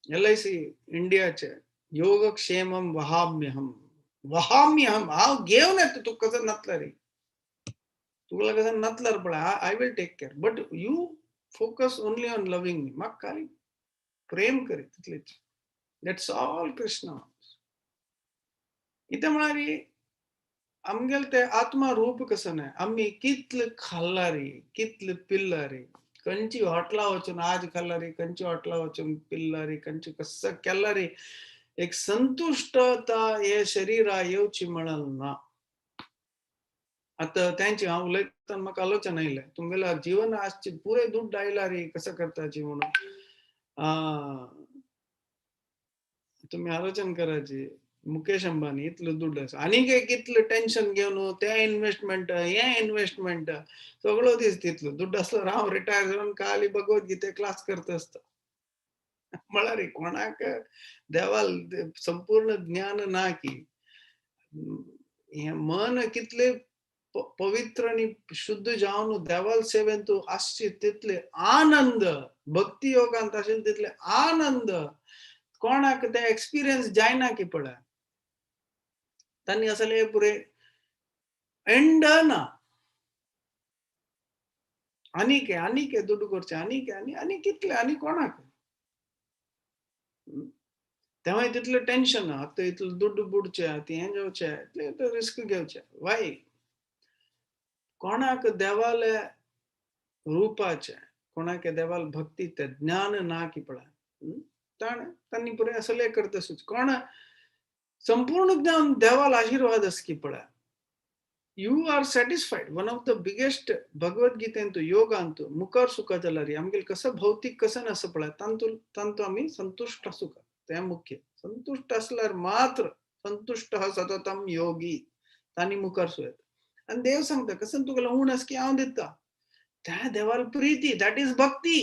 Speaker 1: एलआयसी इंडियाचे योगक्षेमम वहाम्यहम, वहाम्यहम. हांव घेवन येता. तूं कसं नातला रे, तुला कसं नातल्यार पळय, I will take care, but you focus only on loving me. म्हाका खाली प्रेम करी तितलेच. That's all Krishna. कितें म्हळ्यार आमगेले ते आत्मा रूप कसं न्हय, आमी कितले खाल्ला रे, कितले पिल्ला रे, खंयची हॉटला वचून आज खाल्ला रे, खंयची हॉटला वचून पिल्ला रे, खंयची कसं केला रे, एक संतुश्टता हे शरीरा येवची म्हणल ना. आतां तेंची हांव उलयतना म्हाका आलोचना आयलें, तुमगेल्या जीवन आजची पुराय दुड्ड आयला रे, कसं करताची म्हणून. तुमी आलोचन करायची, मुकेश अंबानी इतलो दुड्ड आसा, आनीक एक इतलें टेन्शन घेवन तें इन्वेस्टमेंट, हें इन्वेस्टमेंट, सगळो दीस. तितलो दुड्ड आसल्यार हांव रिटायर जावन खाली भगवद्गीते क्लास करता आसता. म्हळ्यार कोणाक देवाल संपूर्ण ज्ञान ना की हें मन कितले पवित्र आनी शुद्ध जावन देवाल सेवेन तूं आसची तितले आनंद, भक्ती योगांत आशिल्ले तितले आनंद कोणाक ते एक्सपिरियन्स जायना की पळय. तांणी असले पुरे एंड ना. आनीक आनीक दुड्ड करचे, आनीक आनी आनी कितले आनी कोणाक तेव्हा तितलें टेन्शन. आतां इतलें दुड्ड बुडचे, आतां हें जावचें, इतलें रिस्क घेवचें वाय? कोणाक देवाले रुपाचें, कोणाक देवाल भक्ती तें ज्ञान ना की पळय, ताणें तांणी पुराय असलें करता. कोण संपूर्ण ज्ञान देवाल आशीर्वाद आसा की पळय, you are satisfied. One of the biggest भगवद्गीतेंतु योगांतु मुखार सुखा जाल्यार आमगेले कसं भौतीक कसं नासा पळय, तांतू तांतू आमी संतुश्ट आसूंक तें मुख्य. संतुश्ट आसल्यार मात्र, संतुश्ट सततम योगी, तांणी मुखार सु येता. आनी देव सांगता, कसं तुगेलो उण आसा की हांव दिता. त्या देवाल प्रिती, that is भक्ती.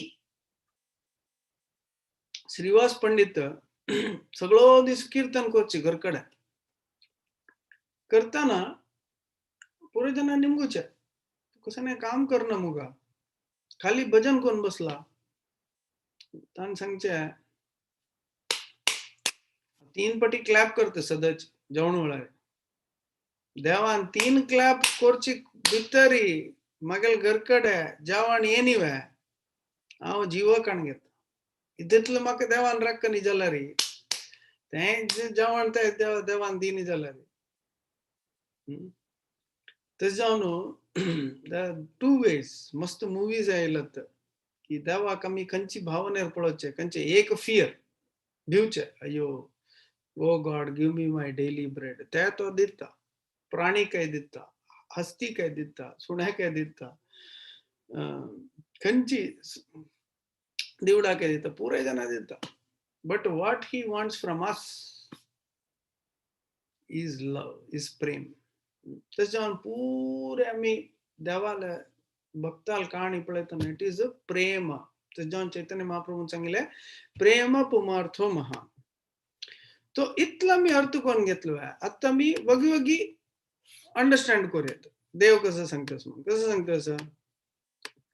Speaker 1: श्रीवास पंडित सगळो दीस कीर्तन करची. घरकडे करताना पुरे जना निमगुचे, कसं नाही काम करणं मुगा, खाली भजन कोण बसला. तान सांगचे, तीन पटी क्लॅप करते सदांच जेवण वेळार. देवान तीन क्लॅप करची भितरी मागेल घरकडे जेवण येनिवे हांव जीव काण घेता. तितलें म्हाका देवान राखणी न्ही जाल्यार, तें जेवण ते देवान दिनी जाल्यार. तशें जावन टू वेज मस्त मुवीज आयल्यात की देवाक आमी खंयची भावनेर पळोवचें. खंयचे एक फियर, भिवचे, अय्यो, oh God, give me my daily bread. ते तो दिता, प्राणी काय दिता, हस्ती काय दिता, सुण्या काय दिता, खंयची दिवडा काय दिता, पुराय जाणां दिता. But what he wants from us? Is love, is प्रेम. तशें जावन पुरे आमी देवाले भक्ताल काणी पळयतना it is a प्रेम. तशें जावन चैतन्य महाप्रभून सांगिल्लें, प्रेम पुमार्थो महान. तो इतलो आमी अर्थ करून घेतलो. आतां आमी वगी वगी अंडरस्टँड करूया देव कसो सांगता म्हणून. कसो सांगता असं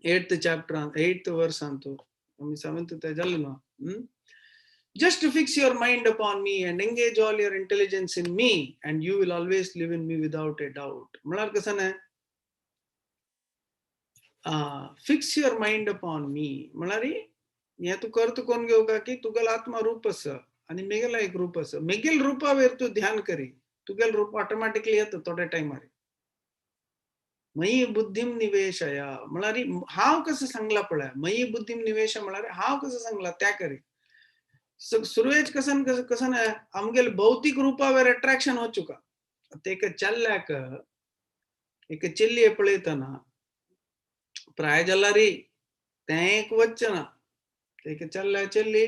Speaker 1: एट्थ चॅप्टरान, एट्थ वर्सान, तो आमी सेवन्थ ते जालें न्हू. Just fix your mind upon me and engage all your intelligence in me, and you will always live in me without a doubt. म्हळ्यार कसं नाही, fix your mind upon me म्हळ्यार हें तूं करत कोण घेवका की तुगेलो आत्मा रूप आसा आनी मेगेलो एक रूप आसा. मेगेल रुपावेर तूं ध्यान करी, तुगेलो रूप ऑटोमॅटिकली येता थोड्या टायमार. मयी बुद्धीम निवेशय म्हळ्यार हांव कसं सांगला पळय, मयी बुद्धीम निवेश म्हळ्यार हांव कसं सांगला त्या करी. सुरवेच कसं कसं कसं ना आमगेले भौतिक रुपावेर अट्रॅक्शन वचुका. आतां एका चेल्ल्याक एक चेल्ली पळयतना प्राय जाल्यार तें एक वचना. एक चेल्ल्या चेल्ली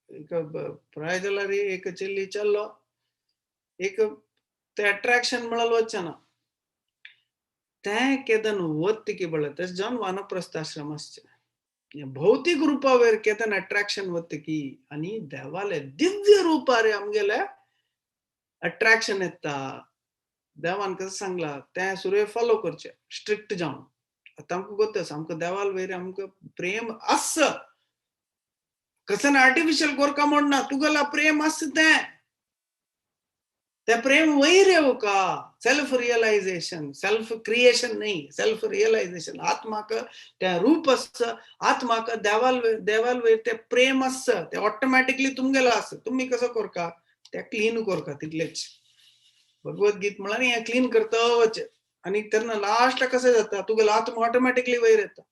Speaker 1: एक प्राय जाल्यार एक चेल्ली चेल्लो एक तें अट्रॅक्शन म्हळ्यार वचना. तें केदन वत की पळय, तशें जावन वानप्रस्थाश्रम आसचें. भौतिक रुपावेर केदन अट्रॅक्शन वत की आनी देवाले दिव्य रुपार आमगेले अट्रॅक्शन येता. देवान कसं सांगला तें सुरवे फॉलो करचें स्ट्रिक्ट जावन. आतां आमकां गोत आसा, आमकां देवाल वयर आमकां प्रेम आस. कसं आर्टिफिशियल कोरका म्हणना, तुगेला प्रेम आस तें, ते प्रेम वयर येवका. सेल्फ रियलायझेशन, सेल्फ क्रिएशन न्ही, सेल्फ रियलायझेशन. आत्माक ते रूप आस, आत्माक देवाल देवाल वयर ते प्रेम आस, ते ऑटोमॅटिकली तुमगेलो आस. तुमी कसो करका ते क्लीन करका तितलेच. भगवद्गीत म्हळ्यार हें क्लीन करता वचें आनी तेन्ना लास्टाक कशें जाता, तुगेलो आत्मा ऑटोमॅटिकली वयर येता.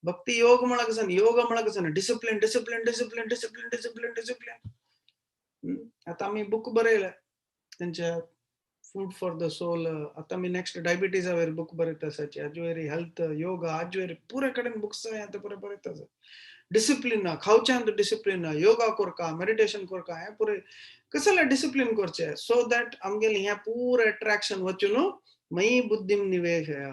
Speaker 1: भक्ती योग म्हळ्यार कसं, योग म्हळ्यार कसं, discipline, discipline, discipline, discipline, discipline, discipline. आतां आमी बूक बरयले तेंच्या फूड फॉर the soul. आतां आमी नेक्स्ट डायबिटीजा वयर बूक बरयता आसाची, हाजे वयर हेल्थ, योगा, हाजे वयर पुरे कडेन बुक्स आतां पुरे बरयता आसा. डिसिप्लीन, खावच्यांत डिसिप्लीन, योगा करका, मेडिटेशन करका, हें पुरे कसले डिसिप्लीन करचें सो that आमगेलें हें पुरे अट्रॅक्शन वचून मयी बुद्धीम निवेशय.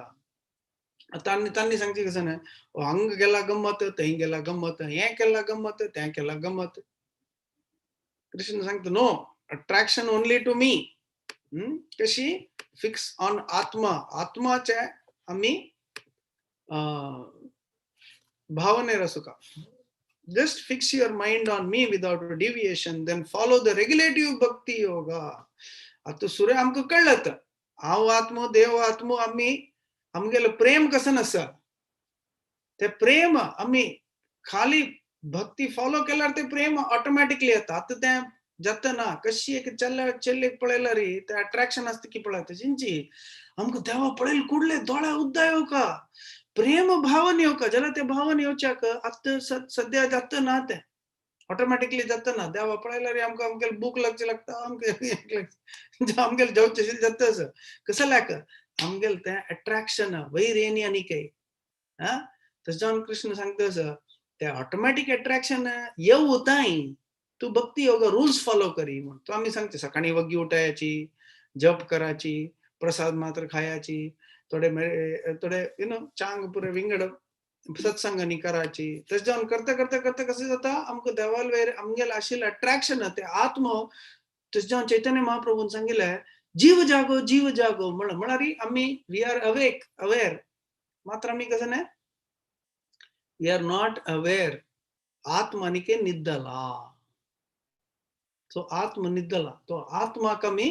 Speaker 1: तांणी तांणी सांगचें कसं न्हय, हांगा गेला गम्मत, थंय गेला गम्मत, हें केला गम्मत, तें केला गम्मत. कृष्ण सांगता, no attraction, only to me. कशी फिक्स ऑन आत्मा. आत्माचे आमी भावनेर आसुका. Just fix your mind on me without deviation, then follow the regulative bhakti yoga. आतां सुरे आमकां कळ्ळें, हांव आत्मो, देव आत्मो. आमी आमगेलें प्रेम कसं आसा ते प्रेम आमी खाली भक्ती फॉलो केल्यार ते प्रेम ऑटोमॅटिकली येता. आतां तें जाता ना. कशी एक चेल्ल्या चेल्लेक पळयल्यार ते अट्रॅक्शन आसता की पळय, तेंची आमकां देवा पळयले कुडले दोळे उद्दा येवका, प्रेम भावन येवका. जाल्यार ते भावन येवच्याक आतां सद्या जाता ना, तें ऑटोमॅटिकली जाता ना. देवा पळयल्यार आमकां आमगेले भूक लागची लागता, आमकां आमगेले जेवचें जाता. असं कसं लायक आमगेले तें अट्रॅक्शन वयर येनी आनी काय. हा, तशें जावन कृष्ण सांगता असं, ते ऑटोमॅटीक अट्रॅक्शन येवताय, तू भक्ती योगा रूल्स फॉलो करी म्हण. तो आमी सांगचे, सकाळी वग्गी उठायची, जप करायची, प्रसाद मात्र खायाची, थोडे थोडे you know चांग पुरे विंगड सत्संगानी करायची. तशें जावन करता करता करता कसं जाता, आमकां देवाल वयर आमगेलें आशिल्लें अट्रॅक्शन ते आत्मो. तशें जावन चैतन्य महाप्रभून सांगिल्लें, जीव जागो, जीव जागो म्हण. म्हळ्यार आमी we are awake, aware मात्र आमी कसं न्हय, we are not aware. आत्मानिके निद्दला, सो आत्म निद्दला, तो आत्माक आमी.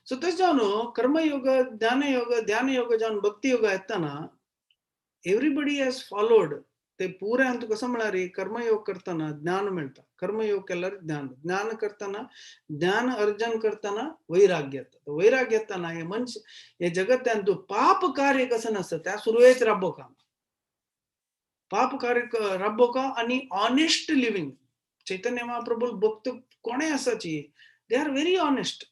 Speaker 1: सो तशें जावन कर्मयोग, ज्ञानयोग, ध्यानयोग जावन भक्ती योग येतना एवरीबडी हॅज फॉलोड ते पुरे. अंत कसं म्हळ्यार कर्मयोग करतना ज्ञान मेळटा. कर्मयोग केल्यार ज्ञान, ज्ञान करतना, ज्ञान अर्जन करतना वैराग्य येता. वैराग्य येतना हे मनश हे जगत्यान तूं पाप कार्य कसं नासता त्या सुरवेच राबो का, पाप कार्य राबो का आनी ऑनेस्ट लिव्हिंग. चैतन्य महाप्रभू भक्त कोणे आसाची, they are very honest.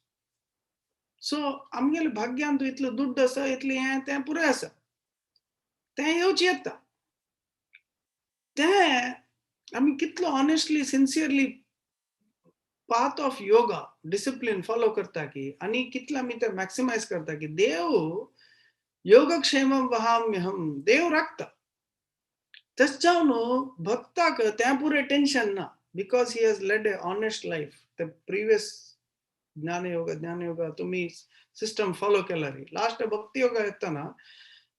Speaker 1: So आमगेले भाग्यान तूं इतलो दुड्ड आसा, इतलें हें तें पुरें आसा, तें येवचें येता. तें आमी कितलो honestly, sincerely Path of yoga discipline follow करता की आनी कितले आमी ते मॅक्सिमायज करता की देव योगक्षेमम वहाम्यहम, देव राखता. तशें जावन भक्ताक तें पुरें टेंशन ना, because he has led a honest life. ते प्रिवियस ज्ञानयोग ज्ञानयोग तुमी सिस्टम फॉलो केला रे, लास्ट भक्ती योगा येतना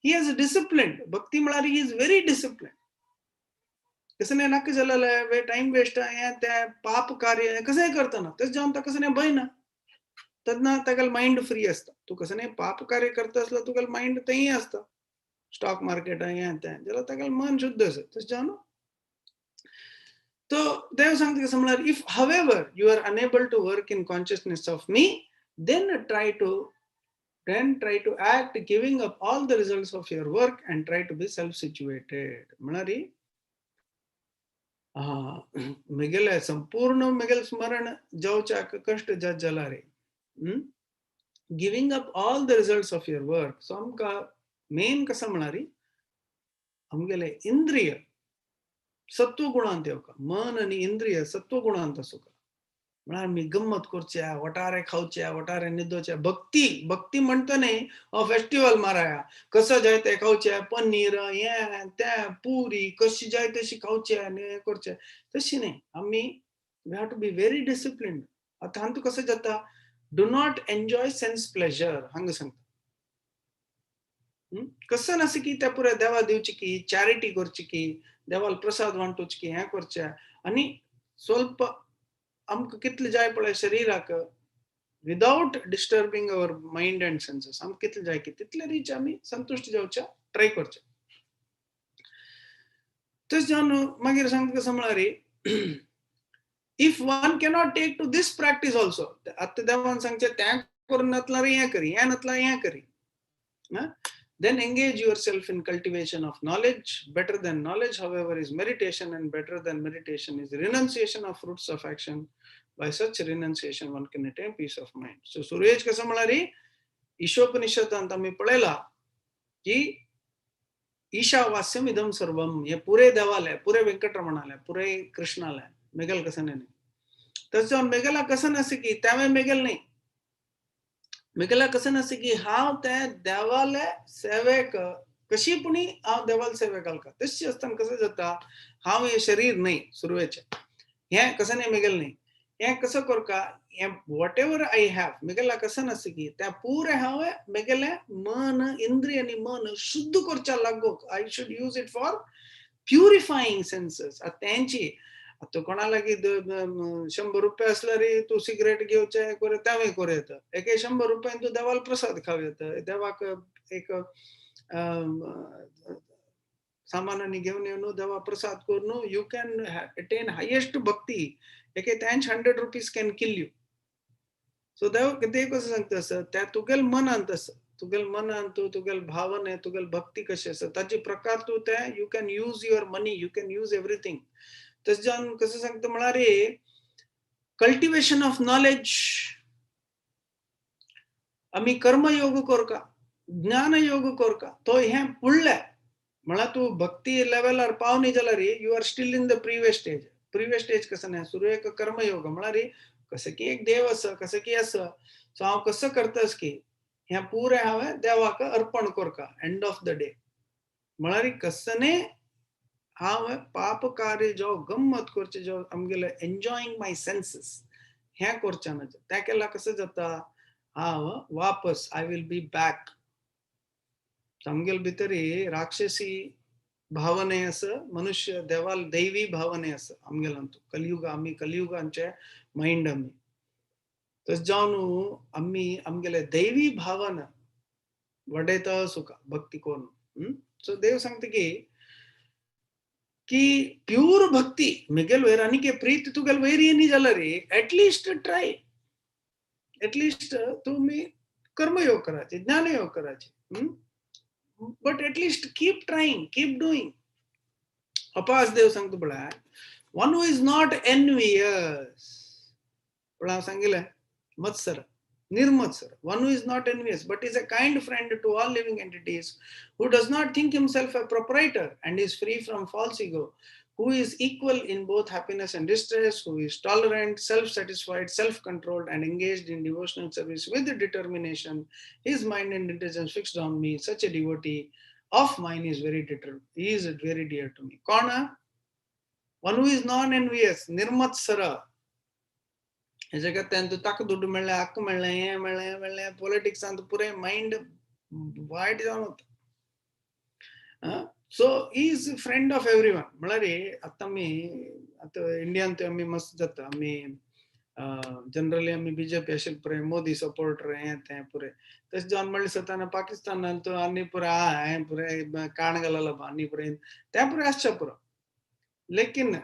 Speaker 1: he has discipline. भक्ती म्हळ्यार he is very discipline. कसं नाका जालें, टायम वेस्ट, हें तें पाप कार्य कशेंय करतना, तशें जावन ताका कसलें भंय ना. तेन्ना ताका मायंड फ्री आसता. तूं कसलें पाप कार्य करता आसल्यार तुगेलें मायंड थंय आसता, स्टॉक मार्केट हें तें, जाल्यार ताका मन शुद्ध आसा. तशें जावन तो देव सांगता कसं म्हळ्यार, if however you are unable to work in consciousness of me, then try to act giving up all the results of your work and try to be self situated. म्हळ्यार मेगेले संपूर्ण मेगेले स्मरण जावच्याक कश्ट जात जाला रे, giving up all the results of your work. So आमकां मेन कसं म्हळ्यार आमगेले इंद्रिय सत्वगुणांत येवका, मन आनी इंद्रिय सत्वगुणांत आसूका. म्हळ्यार आमी गम्मत करच्या, वटारे खावचे, वटारे न्हिदोचे. भक्ती भक्ती म्हणटा न्ही हो फेस्टिवल माराया, कसो जाय ते खावचे, पनीर हें तें पुरी कशी जाय तशी खावचे आनी हें करचें, तशी न्ही. आमी we have to be very disciplined. आतां हातूंत कसो जाता, do not enjoy sense pleasure हांगा सांगता. कसं नासता की त्या पुराय देवा दिवची की चॅरिटी करची की देवाल प्रसाद वांटोवची की हें करचें, आनी स्वल्प आमकां कितलें जाय पळय शरिराक without disturbing our mind and senses, आमकां कितलें जाय की तितले रीच आमी संतुश्ट जावचे ट्राय करचें. तशें जावन मागीर सांगता कसं म्हळ्यार, if one cannot take to this practice also, आतां देवान सांगचें तें करून नातल्यार हें करी, हें नातल्यार हें करी, then engage yourself in cultivation of knowledge. Better than knowledge, however, is meditation, and better than meditation is renunciation of fruits of action. By such renunciation one can attain peace of mind. So सुरवेक कसं म्हळ्यार, ईशोपनिषदांत आमी पळयला की ईशावास्यम इदम सर्वम, हे पुरे देवाले, पुरे व्यंकटरमणाले, पुरे कृष्णाले, मेगल कसं न्ही. तशें जावन मेगेला कसं नासता की त्यावें मेगेल न्ही, मेगेला कसं नासता की हांव ते देवाले सेवेक कशी पुणी हांव देवाले सेवेक घालका. तशी आसतना कसं जाता, हांव हें शरीर न्ही सुरवेचें, हें कसं न्ही मेगेल न्ही, हें कसं करका, हें what ever I have मेगेला कसं नासता की त्या पुरे हांवें मेगेलें मन इंद्रिय आनी मन शुद्ध करच्या लागूंक I should use it for purifying senses. आतां तेंची आतां कोणा लागीं 100 रुपया आसल्यार तूं सिगरेट घेवचें कर, तेंवूय करूं येता. एके 100 रुपयान तूं देवाक प्रसाद खावं येता, देवाक एक सामानांनी घेवन येवन देवा प्रसाद करून you can attain highest भक्ती. एके तेंच 100 rupees can kill you. So देव देव कसं सांगता आसा, त्या तुगेल मनांत आसा, तुगेल मनांत तूं तुगेल भावने तुगेल भक्ती कशी आसा ताजे प्रकार तूं ते you can use your money, you can use everything. तशें जावन कसं सांगता म्हळ्यार, कल्टिवेशन ऑफ नॉलेज, आमी कर्मयोग करका, ज्ञानयोग करका, तो हें फुडलें म्हळ्यार तूं भक्ती लेवलार पावनी जाल्यार you are still in the previous stage. Previous stage कसं न्ही, सुरवेक कर्मयोग म्हळ्यार कसं की एक देव आसा, कसं की आसा, सो हांव कसं करतास की हें पुरें हांवें देवाक अर्पण करका एंड ऑफ the day. म्हळ्यार कसने हांव पाप कार्य जो गम्मत करचें, जो आमगेले एन्जॉयिंग माय सेन्सीस हें करचें ना. तें केल्यार कसं जाता, हांव वापस I will be back. आमगेले भितरी राक्षसी भावने आसा, मनुष्य देवाल दैवी भावने आसा आमगेल्यान. कलयुग, आमी कलयुगांचे मायंड आमी. तशें जावन आमी आमगेले दैवी भावना वाडयता सुखा भक्ती करून. सो देव सांगता की की प्यूर भक्ती मिगेल वयर आनी के प्रीत तुगेल वयर येनी जाल्यार एटलिस्ट ट्राय, एटलिस्ट तुम्ही कर्मयोग करायचे, ज्ञानयोग करायचे, but at least keep trying, keep doing. अपास देव सांगतो पळय, one who is not envious, पण हांव सांगिलें मत्सर, निर्मत्सर, one who is not envious but is a kind friend to all living entities, who does not think himself a proprietor and is free from false ego, Who is equal in both happiness and distress, who is tolerant, self-satisfied, self-controlled, and engaged in devotional service with determination, his mind and intelligence fixed on me, such a devotee of mine is very dear, he is very dear to me. कोण? One who is non-envious, निर्मत्सर. हेच्या खातीर ताका दुड्डू मेळ्ळें, हाका मेळ्ळें, हें मेळ्ळें, हें मेळ्ळें, पॉलिटिक्सांत पुराय मायंड वायट जावन वता. So he is friend of everyone. म्हळ्यार आतां आमी आतां इंडियान आमी मस्त जाता, आमी जनरली आमी बीजेपी आशिल्ले पुराय, मोदी सपोर्टर, हें तें पुराय. तशें जावन म्हणलें सताना पाकिस्तानान तो आनी पुराय आहा हें पुराय काण घालला आनी पुराय तें पुराय आसचें पुरो. लेकिन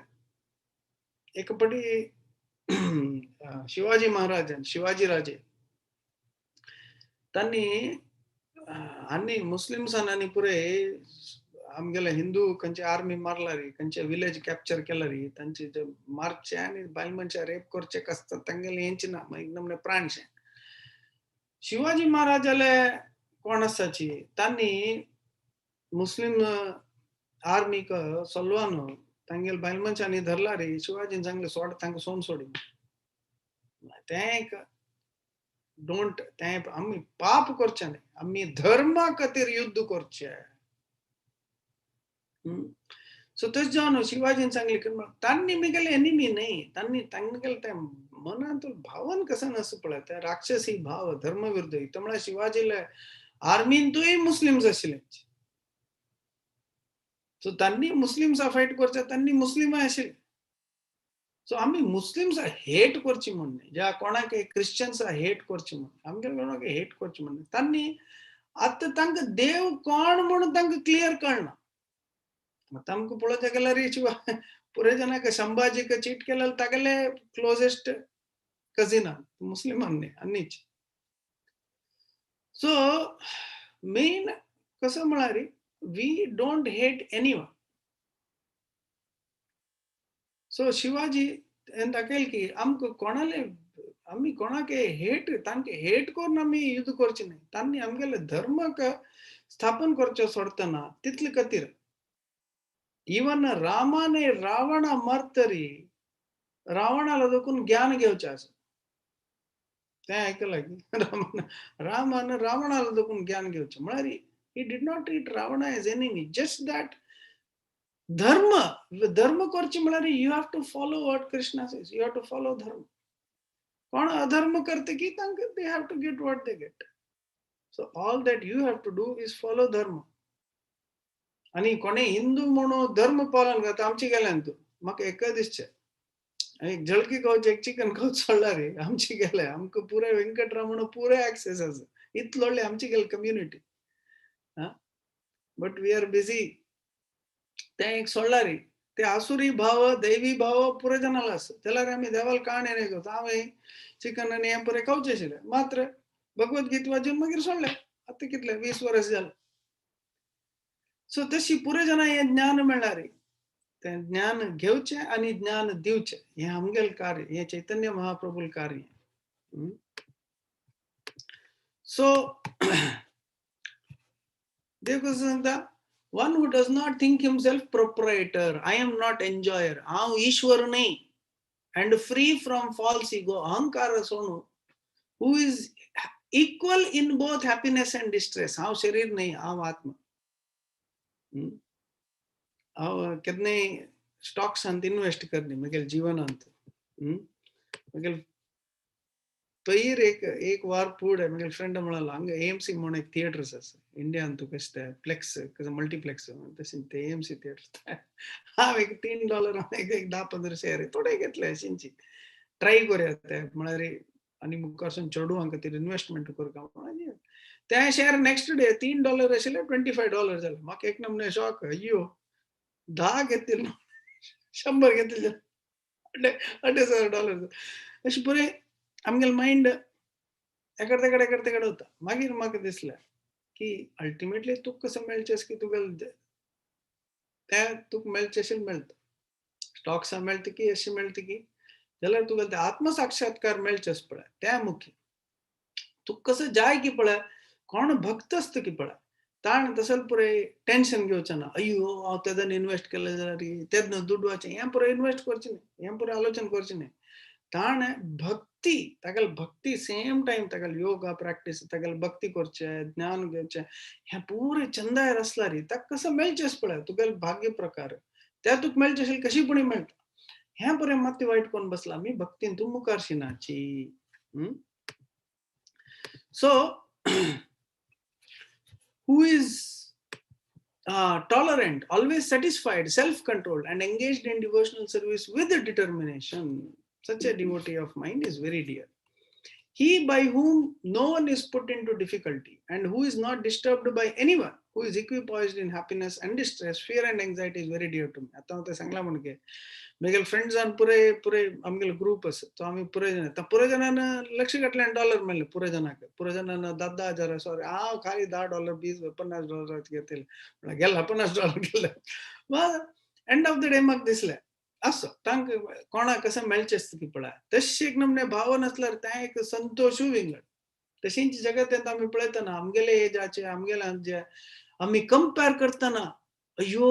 Speaker 1: एक पटी शिवाजी महाराजान, शिवाजी राजे तांणी आनी मुस्लिम्सान आनी पुराय आमगेले हिंदू खंयचे आर्मी मारला रे, खंयचे विलेज कॅप्चर केला रे, तांचे जे मारचे आनी बायल मनशां रेप करचे कसता, तांगेले हेंच ना एकदम प्राणशे. शिवाजी महाराजाले कोण आसाची, तांणी मुस्लिम आर्मीक सलवान तांगेले बायल मनशांनी धरला रे, शिवाजीन सांगले सोड तांकां, सोड सोडी तें एक don't तें आमी पाप करचें न्ही, आमी धर्मा खातीर युद्ध करचें. सो तशें जावन शिवाजीन सांगलें की तांणी मुगेले एनिमी न्ही, तांणी तांगेले तें मनांत भावन कसं आसा पळय, ते राक्षसी भाव, धर्म विरुद्ध. म्हळ्यार शिवाजीले आर्मींतूय मुस्लिम्स आशिल्ले. सो तांणी मुस्लिम्सा फायट करचे, तांणी मुस्लिमाय आशिल्ले. सो आमी मुस्लिम्सा हेट करची म्हण न्ही, ज्या कोणाक क्रिश्चन्सा हेट करची म्हण, आमगेले कोणाक हेट करची म्हण न्ही. तांणी आतां तांकां देव कोण म्हणून तांकां क्लियर कळना. आतां आमकां पळोवच्या गेल्यार शिवा पुराय जाणांक संभाजीक चीट केल्यार तागेले क्लोजेस्ट कजिना मुस्लिमान न्ही आनीच. सो मेन कसो म्हळ्यार we don't hate anyone. So Shivaji दाखयल की आमकां कोणाले आमी कोणाक हेट, तांकां हेट करून आमी युद्ध करचें न्ही. तांणी आमगेले धर्माक स्थापन करचें सोडतना तितले खातीर. इवन रामाने रावणा मरतरी रावणाला देखून ज्ञान घेवचें आसा, तें आयकलां की रामान रामान रावणाला देखून ज्ञान घेवचें. म्हळ्यार he did not treat Ravana as enemy, just that धर्म धर्म करचें म्हळ्यार you have to follow what Krishna says, you have to follow धर्म. कोण अधर्म करता की तांकां they have to get what they get. So all that you have to do is follow धर्म. आनी कोणे हिंदू म्हणून धर्म पालन करता आमचे गेल्यान तूं म्हाका एकच दिसचें, एक जळकी खावचें, एक चिकन खावचें सोडला रे. आमचे गेले आमकां पुराय व्यंकटरामण पुराय एक्सेस आसा, इतलो व्हडली आमची गेली community, but we are busy. तें एक सोडला रे, ते आसुरी भाव दैवी भाव पुराय जाणाला आसा. जाल्यार आमी देवाला काण हें करता, हांवें चिकन आनी हें पुराय खावचें आशिल्लें, मात्र भगवत गीत वाचून मागीर सोडलें. आतां कितले 20 वर्स जालें. सो तशी पुराय जाणां हें ज्ञान मेळ्ळां रे, तें ज्ञान घेवचें आनी ज्ञान दिवचें, हें आमगेलें कार्य, हें चैतन्य महाप्रभूल कार्य. सो देव कसो सांगता, one who does not think himself proprietor, I am not enjoyer, हांव ईश्वर न्ही, and free from false ego, अहंकार सोडून, who is equal in both happiness and distress. हांव शरीर न्ही, हांव आत्मा. हांव केन्नाय स्टॉक्सांत इन्वेस्ट करनी म्हगेल्या जिवनांत. म्हगेले पयर एक एक वार पुढे म्हगेले फ्रेंड म्हणालो, हांगा एएमसी म्हणून एक थिएटर्स आसा इंडियान, तुका कशें ते प्लेक्स मल्टीप्लेक्स तशें ते एएमसी थिएटर. हांव एक $3 एक 10-15 शेअर थोडे घेतले, अशींची ट्राय करूया ते, म्हळ्यार आनी मुखारसून चेडवां खातीर इन्वेस्टमेंट करता. ते शेअर नेक्स्ट डे $3 आशिल्ले, $25 जाले. म्हाका एक नमूने शॉक, अय्यो, 10 घेतिल्ले, 100 घेतिल्ले, $2,500. अशें पुराय आमगेलें मायंड एकडे तेकडे एकडे तेकडे वता. मागीर म्हाका दिसलें की अल्टिमेटली तुका कसो मेळचें की तुगेलें तें तुका मेळचें अशें मेळटा, स्टॉक्सां मेळटा की अशें मेळटा की, जाल्यार तुका ते आत्मसाक्षात्कार मेळचें आसा पळय तें मुख्य. तुका कसो जाय की पळय, कोण भक्त आसता की पळय, ताण तसले पुराय टेन्शन घेवचें ना. अय्यो हांव तेदन इन्वेस्ट केलें जाल्यार तेन्ना दुडवाचें हें पुराय इन्वेस्ट करचें न्ही, हें पुराय आलोचन करचें न्ही. ताण भक्ती, तागेले भक्ती सेम टायम तागेले योगा प्रॅक्टीस, तागेले भक्ती करचें, ज्ञान घेवचें, हें पुराय चंदायर आसल्यार ताका कसो मेळचेंच पळय तुगेले भाग्य प्रकार त्या तुका मेळचें आशिल्लें कशी पुणी मेळटा. हें बरें मात्य वायट कोण बसला आमी भक्तीन तूं मुखार शिनाची. So who is tolerant, always satisfied, self-controlled, and engaged in devotional service with determination. Such a devotee of mine is very dear. He by whom no one is put into difficulty and who is not disturbed by anyone, who is equipoised in happiness and distress, fear and anxiety is very dear to me. आता हांव तें सांगलां म्हणके म्हगेले फ्रेंड्सान पुराय पुराय आमगेलो group आसा तो आमी पुराय जाण पुराय जाणान लक्ष घातल्यान डॉलर मेळ्ळे पुराय जाणाक, पुराय जाणान 10-10 हजार. सॉरी, हांव खाली $10, 20, $50 घेतले म्हळ्यार गेला $50 गेले. एंड ऑफ the day म्हाका दिसलें असो तांकां कोणाक कशें मेळचें आसता की पळय तशें एक नमने भाव नासल्यार तें एक संतोशूय विंगड. तशींच जगतेंत आमी पळयतना आमगेले एजाचे आमगेले जे आमी कंपेर करतना अय्यो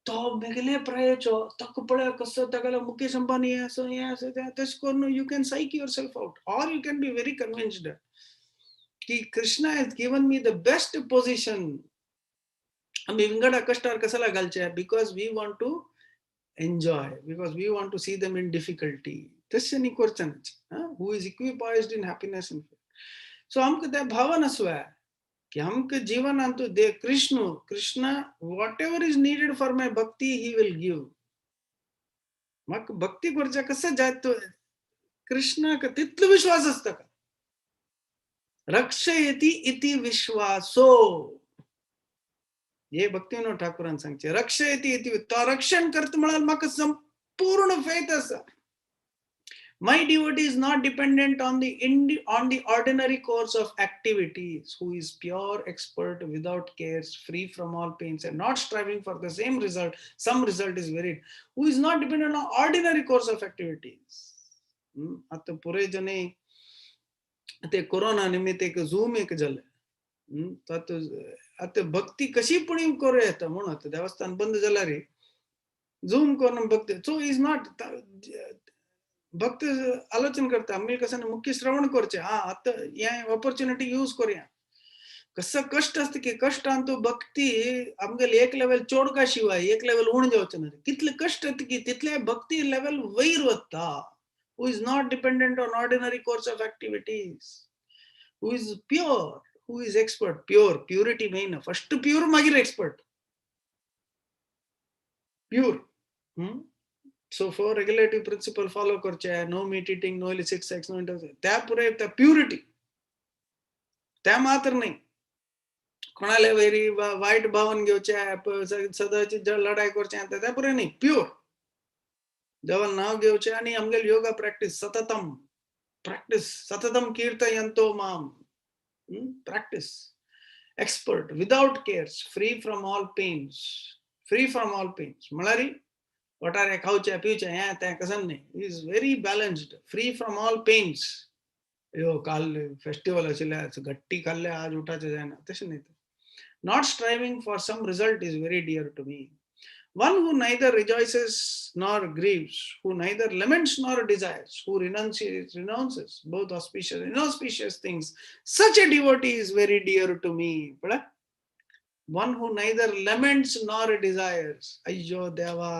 Speaker 1: तो मेगेले प्रायेचो ताका पळय कसो तागेलो मुकेश अंबानी हें आसा हें आसा तें तशें करून you can psych yourself out or you can be very convinced की Krishna has given me the best position. आमी विंगडा कश्टार कशाला घालचे because we want to enjoy, because we want to see them in difficulty. तशें न्ही करचें ना. Who is equipoised in happiness and so आमकां तें भावन आसुया की आमकां जीवनांत दे Krishna Krishna whatever is needed for my bhakti he will give. म्हाका भक्ती करच्या कसं जायत कृष्णाक तितलो विश्वास आसता का रक्षयति इति विश्वासो. हे भक्तिविनोद ठाकूरान सांगचे रक्षयति इति, तो रक्षण करता म्हळ्यार म्हाका संपूर्ण फेथ आसा. My devotee is not dependent on the ordinary course of activities, who is pure, expert, without cares, free from all pains, and not striving for the same result. Some result is varied. Who is not dependent on ordinary course of activities. आतां पुराय जने ते corona निमित्त एक zoom एक जालें. आतां आतां भक्ती कशी पुणी करूं येता म्हणून आतां देवस्थान बंद जाल्यार झूम करून भक्ती. सो is not भक्त आलोचन करता आमी कसं मुख्य श्रवण करचे. हा आतां हें ऑपॉर्च्युनिटी यूज करूया. कसं कष्ट आसता की कष्टान तूं भक्ती आमगेले एक लेवल चोडका शिवाय एक लेवल उण जावचें ना. कितले कष्ट येता की तितले भक्ती लेवल वयर वता. Who is not dependent on ordinary course of activities, who is pure, who is expert. Pure, purity main. First pure, मागीर expert. Pure. So four regulative principle follow करचे, no meat eating, no illicit sex, no inter त्या पुराय त्या purity त्या मात्र न्ही कोणाले vary वायट भावन घेवचे, सदांची लढाई करचे त्या पुराय न्ही. प्युअर देवान नाव घेवचे आणि आमगेले योगा प्रॅक्टीस सततम प्रॅक्टीस सततम कीर्तयंतो माम practice. Expert, without cares, free from all pains, free from all pains म्हळ्यार वटारे खावचे पिवचे हें तें कसं न्ही. Is very balanced, free from all pains. यो काल फेस्टिवल आशिल्ले घट्टी खाल्ले आज उठाचे जायना तशें न्ही. Not striving for some result is very dear to me. One who neither rejoices nor grieves, who neither laments nor desires, who renounces both auspicious and inauspicious things, such a devotee is very dear to me. One who neither laments nor desires. अय्यो देवा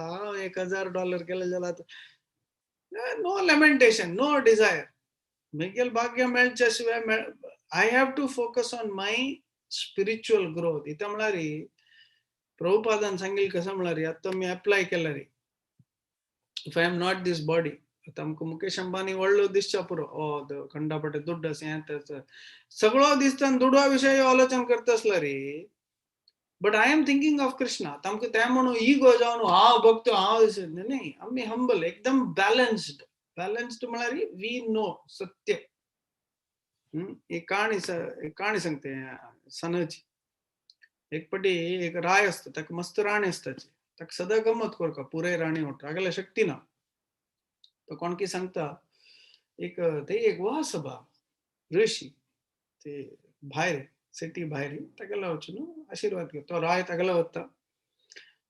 Speaker 1: $1000 केले जाल्यार no lamentation, no desire. म्हगेल भाग्य मेळचे शिवाय I have to focus on my spiritual growth. इथं म्हळ्यार प्रभुपादान सांगितलं कसं म्हळ्यार आतां मी अप्लाय केला रे. If I am not this body, आतां आमकां मुकेश अंबानी व्हडलो दिसच्या पुरो ओ खंडापटे दुड्ड आसा हें तें सगळो दिसता आनी दुडवा विशय आलोचन करता आसलो रे, but I am thinking of Krishna. आतां आमकां तें म्हणून इगो जावन हांव भक्त हांव न्ही. आमी हंबल एकदम बॅलन्स्ड. बॅलन्स्ड म्हळ्यार we know सत्य. एक काणी एक काणी सांगते सणाची. एक पटी एक राय असता, ताका मस्त राणी आसताची. ताका सदां गमत करका पुराय राणी म्हणटा तागेले शक्ती ना. तो कोण की सांगता एक ते एक वास बा ऋषी ते भायर सिटी भायर तागेलो वचून आशिर्वाद घे. तो राय तागेलो वता,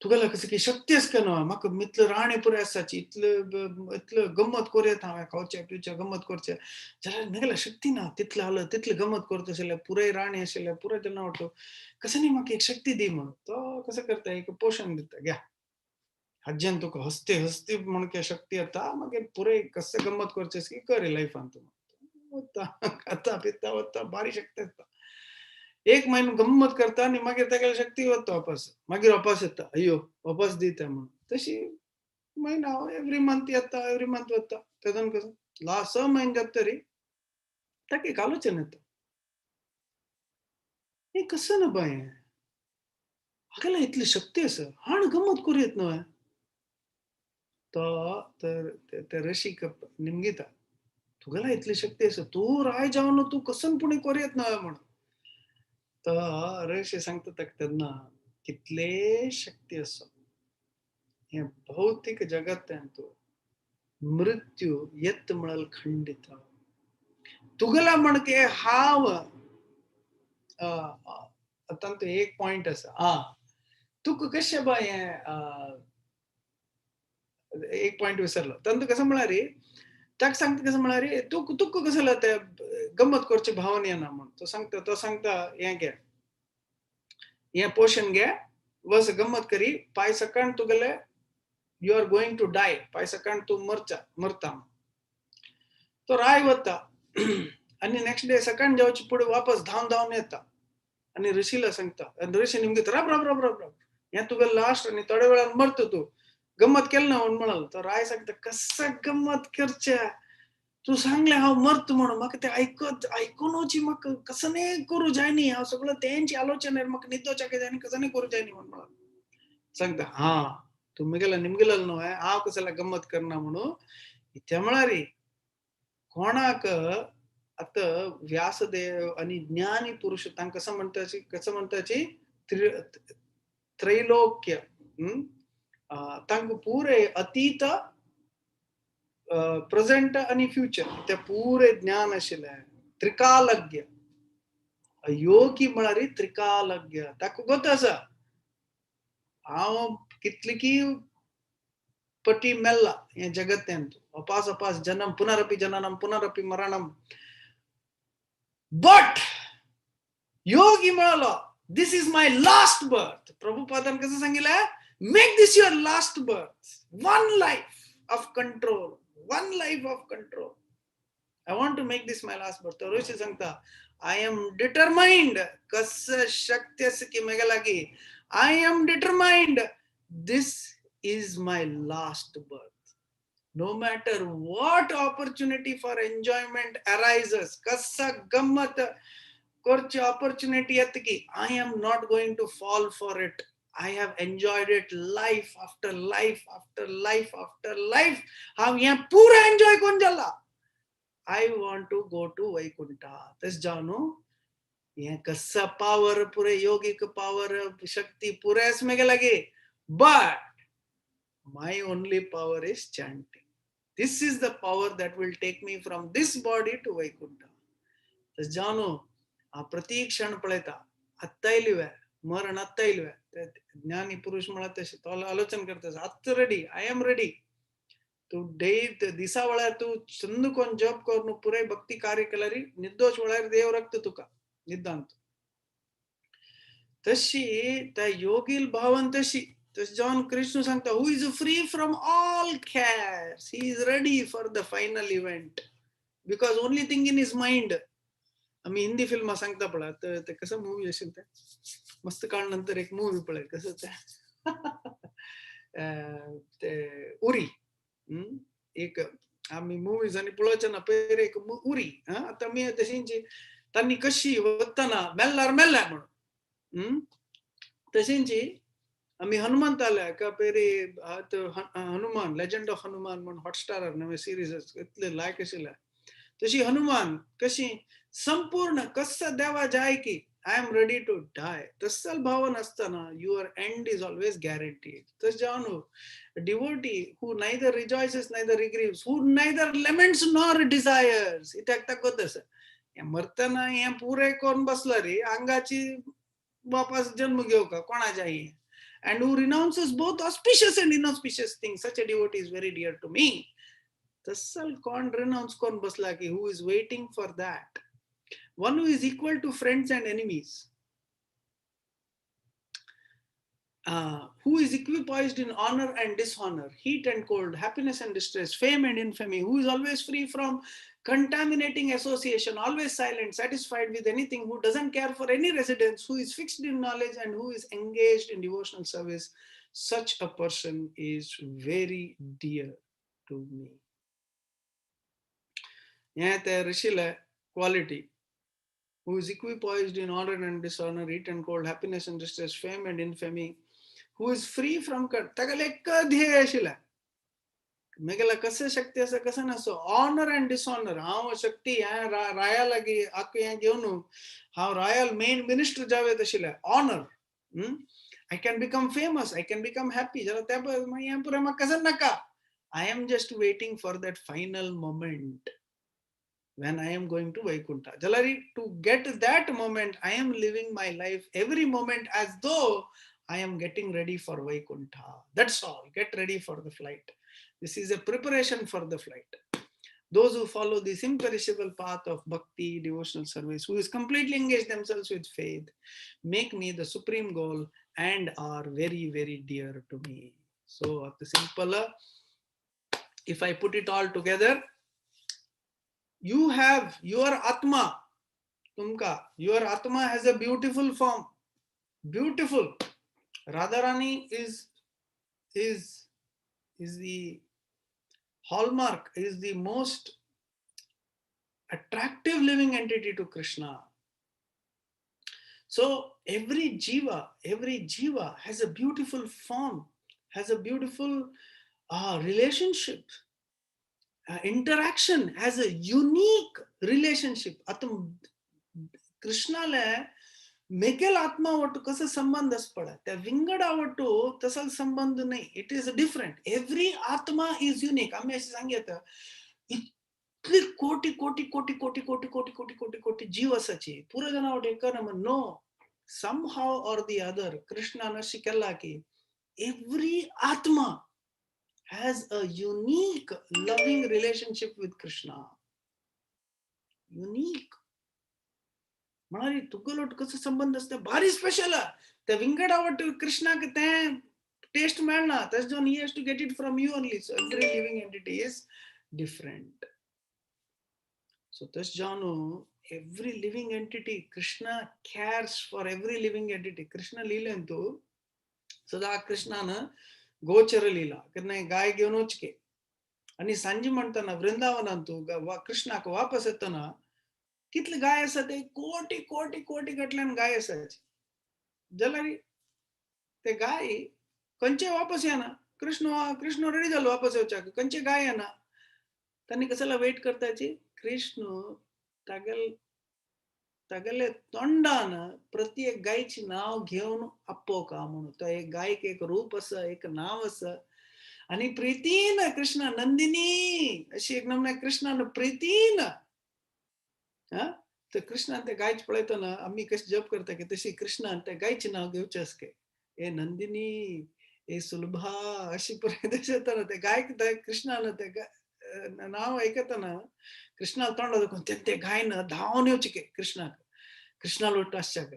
Speaker 1: तुगेलो कसं की शक्ती आसा न्हय, म्हाका इतलो राणे पुराय आसाची, इतलो इतलो गम्मत करूं येता हांवें, खावचें पिवचें गम्मत करचें जाल्यार म्हगेल्या शक्ती ना, तितलें हाल तितलें गम्मत करता आशिल्लें, पुराय राणे आशिल्लें, पुराय तेन्ना वाटो कसं न्ही म्हाका एक शक्ती दी म्हणून. तो कसं करता, एक पोशण दिता, घ्या हाज्यान तुका हसते हसते म्हणके शक्ती येता, मागीर पुराय कसं गम्मत करचें की कर लायफान. तूं वता खाता पिता वता, भारी शक्ती आसता. एक म्हयनो गम्मत करता आनी मागीर तागेली शक्ती वता वापस, मागीर वापस येता, अय्यो वापस दिता म्हणून. तशी म्हयनो एवरी मंथ येता, एवरी मंथ वता. तेदोन कसो लास्ट 6 म्हयने जाता तरी ताका एक आलोचन येता, हें कसं ना बाय, हागेला इतली शक्ती आसा, हाण गम्मत करूं येत न्हय. तो तर ते ऋषीक निमगिता, तुगेला इतली शक्ती आसा, तूं राय जावन तूं कसन पुणी करूं येत न्हय म्हणून. तो ऋषी सांगता ताका तेन्ना, कितले शक्ती आसा हें भौतीक जगत्यांत मृत्यू येत म्हळ्यार खंडित. तुगेला म्हणके हांव तांतूं एक पॉयंट आसा, आं तुका कशें बाय हें एक पॉयंट विसरलो. तांतूं कसं म्हळ्यार ताका सांगता कसं म्हळ्यार तुका तुका कसं ते गम्मत करचे भावन येना म्हण. तो सांगता, तो सांगता हें घे, हें पोशण घे, वस गम्मत करी, पाय सकाळ तुगेले you are going to die, पाय सकाळ तूं मरचा मरता. तो राय वता आनी नेक्स्ट डे सकाळ जावचे फुडें वापस धांवन धांवन येता आनी ऋषीला सांगता, आनी ऋषी निमगीत राब राब राब राब राब, हें तुगेलें लास्ट आनी थोड्या वेळान मरता तूं, गम्मत केलें ना म्हणून म्हणाल. तो राय सांगता कसं गम्मत करचें, तूं सांगलें हांव मरत म्हणून, म्हाका तें आयकत आयकुनूच म्हाका कसं न्ही करूं जायनी, हांव सगळें तेंची आलोचना म्हाका न्हिदोवच्याक जायनी, कसं न्ही करूं जायनी म्हणून म्हणाल. सांगता हां तूं म्हगेल्या निमगेलो न्हय, हांव कसल्या गम्मत करना म्हणून. इत्या म्हळ्यार कोणाक आतां व्यासदेव आनी ज्ञानी पुरुष तांकां कसं म्हणटाची, कसं म्हणटाची त्रैलोक्य, तांकां पुरे अतीत प्रेझेंट आनी फ्युचर ते पुरे ज्ञान आशिल्लें. त्रिकालज्ञ योगी म्हळ्यार त्रिकालज्ञ, ताका गोत आसा हांव कितली की पटी मेल्ला हें जगत्यांत, अपास अपास जन्म पुनरपि जननम पुनरपि मरणम, बट योगी म्हळालो this is my last birth. प्रभुपादान कसं सांगितलं, make this your last birth, one life of control, one life of control, I want to make this my last birth. ऋषी सांगता I am determined, कसं शक्ती आसा की म्हगे लागीं, I am determined, this is my last birth. No matter what opportunity for enjoyment arises, कसा गम्मत करची opportunity येता की I am not going to fall for it. I have enjoyed it life after life after life after life. हांव हें पुरो enjoy करून जाला. I want to go to Vaikuntha. तशें जावन न्हू हें कसा पावर पुरे योगीक पावर शक्ती पुरे आसा म्हगे लागीं, but my only power is chanting. This is the power that will take me from this body to Vaikuntha. तशें जावन हांव प्रती क्षण पळयता, आत्तां येयली मरण, आत्तां येयली. ज्ञानी पुरुष म्हळ्यार तशें तो आलोचन करता, आत्तां रेडी, I am ready. तूं डे दिसा वेळार तूं चंद कोन जप करून पुराय भक्ती कार्य केल्यार निर्दोश वेळार देव रक्त तुका निदांत. तशी त्या योगील भावन तशी तशें जावन कृष्ण सांगता, who is free from all cares, he is ready for the final event, because only thing in his mind. आमी हिंदी फिल्मां सांगता पळय, ते कसं मुवी आशिल्लें तें मस्त काळ नंतर एक मुवी पळय कसं तें ते उरी, एक आमी मुवीज आनी पळोवचे ना, पयर एक उरी. आतां आमी तशींची तांणी कशी वतना मेल्ल्यार मेल्ल्या म्हणून, तशींची आमी हनुमंत आल्या का पेरी हनुमान, लेजंड ऑफ हनुमान म्हण हॉटस्टारार नवे सिरीज इतले लायक आशिल्ले. तशी हनुमान कशी संपूर्ण कसं देवा जाय की I am ready to die, तसल भावन आसतना your end is always guaranteed. तशें जावन devotee who neither rejoices neither regrieves, who neither laments nor desires, इत्याक ताका गोत आसा हें मरतना हें पुरें करून बसला रे, आंगाची वापस जन्म घेवका कोणाच्या हें. And who renounces both auspicious and inauspicious things, such a devotee is very dear to me. तसल कोण renounce कोण बसला की who is waiting for that. One who is equal to friends and enemies, who is equipoised in honor and dishonor, heat and cold, happiness and distress, fame and infamy, who is always free from contaminating association, always silent, satisfied with anything, who doesn't care for any residence, who is fixed in knowledge and who is engaged in devotional service, such a person is very dear to me. हें ते ऋषीले quality. Who is equipoised in honor and dishonor, heat and cold, happiness and distress, fame and infamy, who is free from ताका एक ध्येय आशिल्लें, मेगेला कशें शक्ती आसा कसं नासो, ऑनर अँड डिसऑनर. हांव शक्ती हें राया लागीं आख्खें हें घेवन हांव रॉयल मेन मिनिस्टर जावं आशिल्लें. Honour, I can become famous, I can become happy, जाल्यार त्या हें पुराय म्हाका कसं नाका. I am just waiting for that final moment when I am going to Vaikuntha. Jalari, to get that moment, I am living my life every moment as though I am getting ready for Vaikuntha. That's all. Get ready for the flight. This is a preparation for the flight. Those who follow this imperishable path of bhakti, devotional service, who is completely engaged themselves with faith, make me the supreme goal and are very, very dear to me. So, at the simple, if I put it all together, you have your Atma, Tumka, your Atma has a beautiful form, beautiful. Radharani is the hallmark, is the most attractive living entity to Krishna. So every jiva has a beautiful form, has a beautiful relationship. Interaction has a unique relationship. आतां कृष्णाले मेकेल आत्मा वट्टू कसो संबंध आसा पळय, त्या विंगडा वट्टू तसो संबंध न्हय. It is different. Every atma is unique. आमी अशें सांग येता, इतली कोटी कोटी कोटी कोटी कोटी कोटी कोटी कोटी कोटी जीव आसाची, पुरो जाणां वट एक no. Somehow or the other कृष्णान अशें केलां की every atma has a unique loving relationship with Krishna. Unique. म्हणाली तुगेलो कसो संबंध आसता, भारी स्पेशल. त्या विंगडा वट कृष्णाक तें टेस्ट मेळना, तशें जावन he has to get it from you only. So every living entity is different. So तशें जावन every living entity, Krishna cares for every living entity. Krishna लिलेंतु सदा कृष्णान गोचर लीला केन्नाय गाय घेवन वचके आनी सांजे म्हणटना वृंदावनांतु कृष्णाक वापस येतना कितले गाय आसा ते कोटी कोटी कोटी गटल्यान गाय आसाची, जाल्यार ते गाय खंयचे वापस येना. कृष्ण कृष्ण रेडी जालो वापस येवच्याक, खंयचे गाय येना. तांणी कसला वेट करताची, कृष्ण तागेल तागेले तोंडान प्रत्येक गायची नाव घेवन आपोवका म्हणून. तो एक गायक एक रूप आसा, एक नाव आसा. आनी प्रितीन कृष्ण नंदिनी अशी एक नमूना कृष्णान प्रितीन तर कृष्णान ते गायच पळयतना आमी कशें जप करता की तशी कृष्णान ते गायचें नाव घेवचें आसके, ए नंदिनी ए सुलभा अशी पुराय तशें येतना ते गायक कृष्णान ते नाव आयकतना कृष्णा तोंड दाखोवन ते गायन धांवन येवचें के कृष्णाक, कृष्णा लोट आसच्याक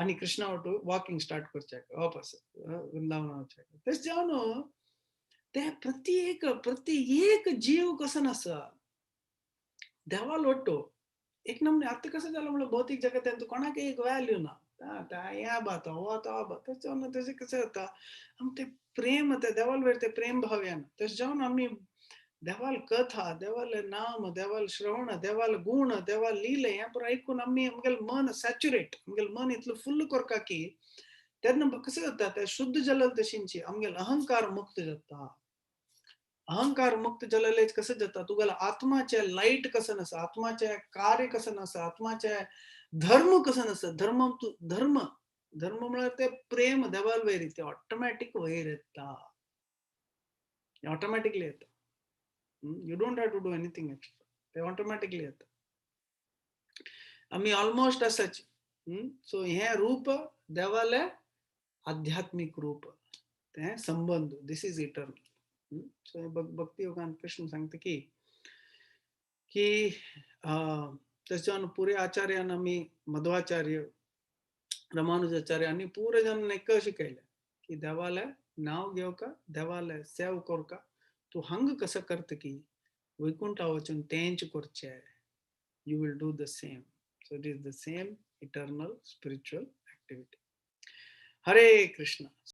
Speaker 1: आनी कृष्णा वटू वॉकिंग स्टार्ट करच्याक वापस वृंदावना वचच्याक. तशें जावन ते प्रत्येक प्रत्येक जीव कसो आसा देवा लोटो एक नमूने. आतां कसो जालां म्हणल्यार भौतीक जगतांत कोणाक एक वॅल्यू ना, ह्या बा तो हो तो बा. तशें जावन तशें कशें जाता, आमी ते प्रेम ते देवाल वयर ते प्रेम भाव येना. तशें जावन आमी देवाल कथा, देवाल नाम, देवाल श्रवण, देवाल गुण, देवाल लीले हें पुराय आयकून आमी आमगेलें मन सॅच्युरेट, आमगेलें मन इतलें फुल्ल करता की तेन्ना कशें जाता, तें शुद्ध जालें तशींची आमगेलो अहंकार मुक्त जाता. अहंकार मुक्त जालें कशें जाता, तुगेल्या आत्माचें लायट कसं आसा, आत्माचें कार्य कसं आसा, आत्माचें धर्म कसं आसा. धर्म धर्म धर्म म्हळ्यार तें प्रेम देवाल वयर तें ऑटोमॅटीक वयर येता, ऑटोमॅटिकली येता. You don't have to do anything extra, ते ऑटोमॅटिकली येता. आमी ऑलमोस्ट आसाची. सो हें रूप देवालें आध्यात्मीक रूप, तें संबंद, this is eternal. सो भक्ती योगान कृष्ण सांगता की की तशें पुरे आचार्यान आमी मध्वाचार्य, रामानुजाचार्य आनी पुरे जण एक शिकयलें की देवालें नांव घेवका, देवालें सेव करका, तूं हांगा कसो करता की वैकुंठा वचून तेंच करचें, you will do the same. So it is the same eternal spiritual activity. Hare Krishna.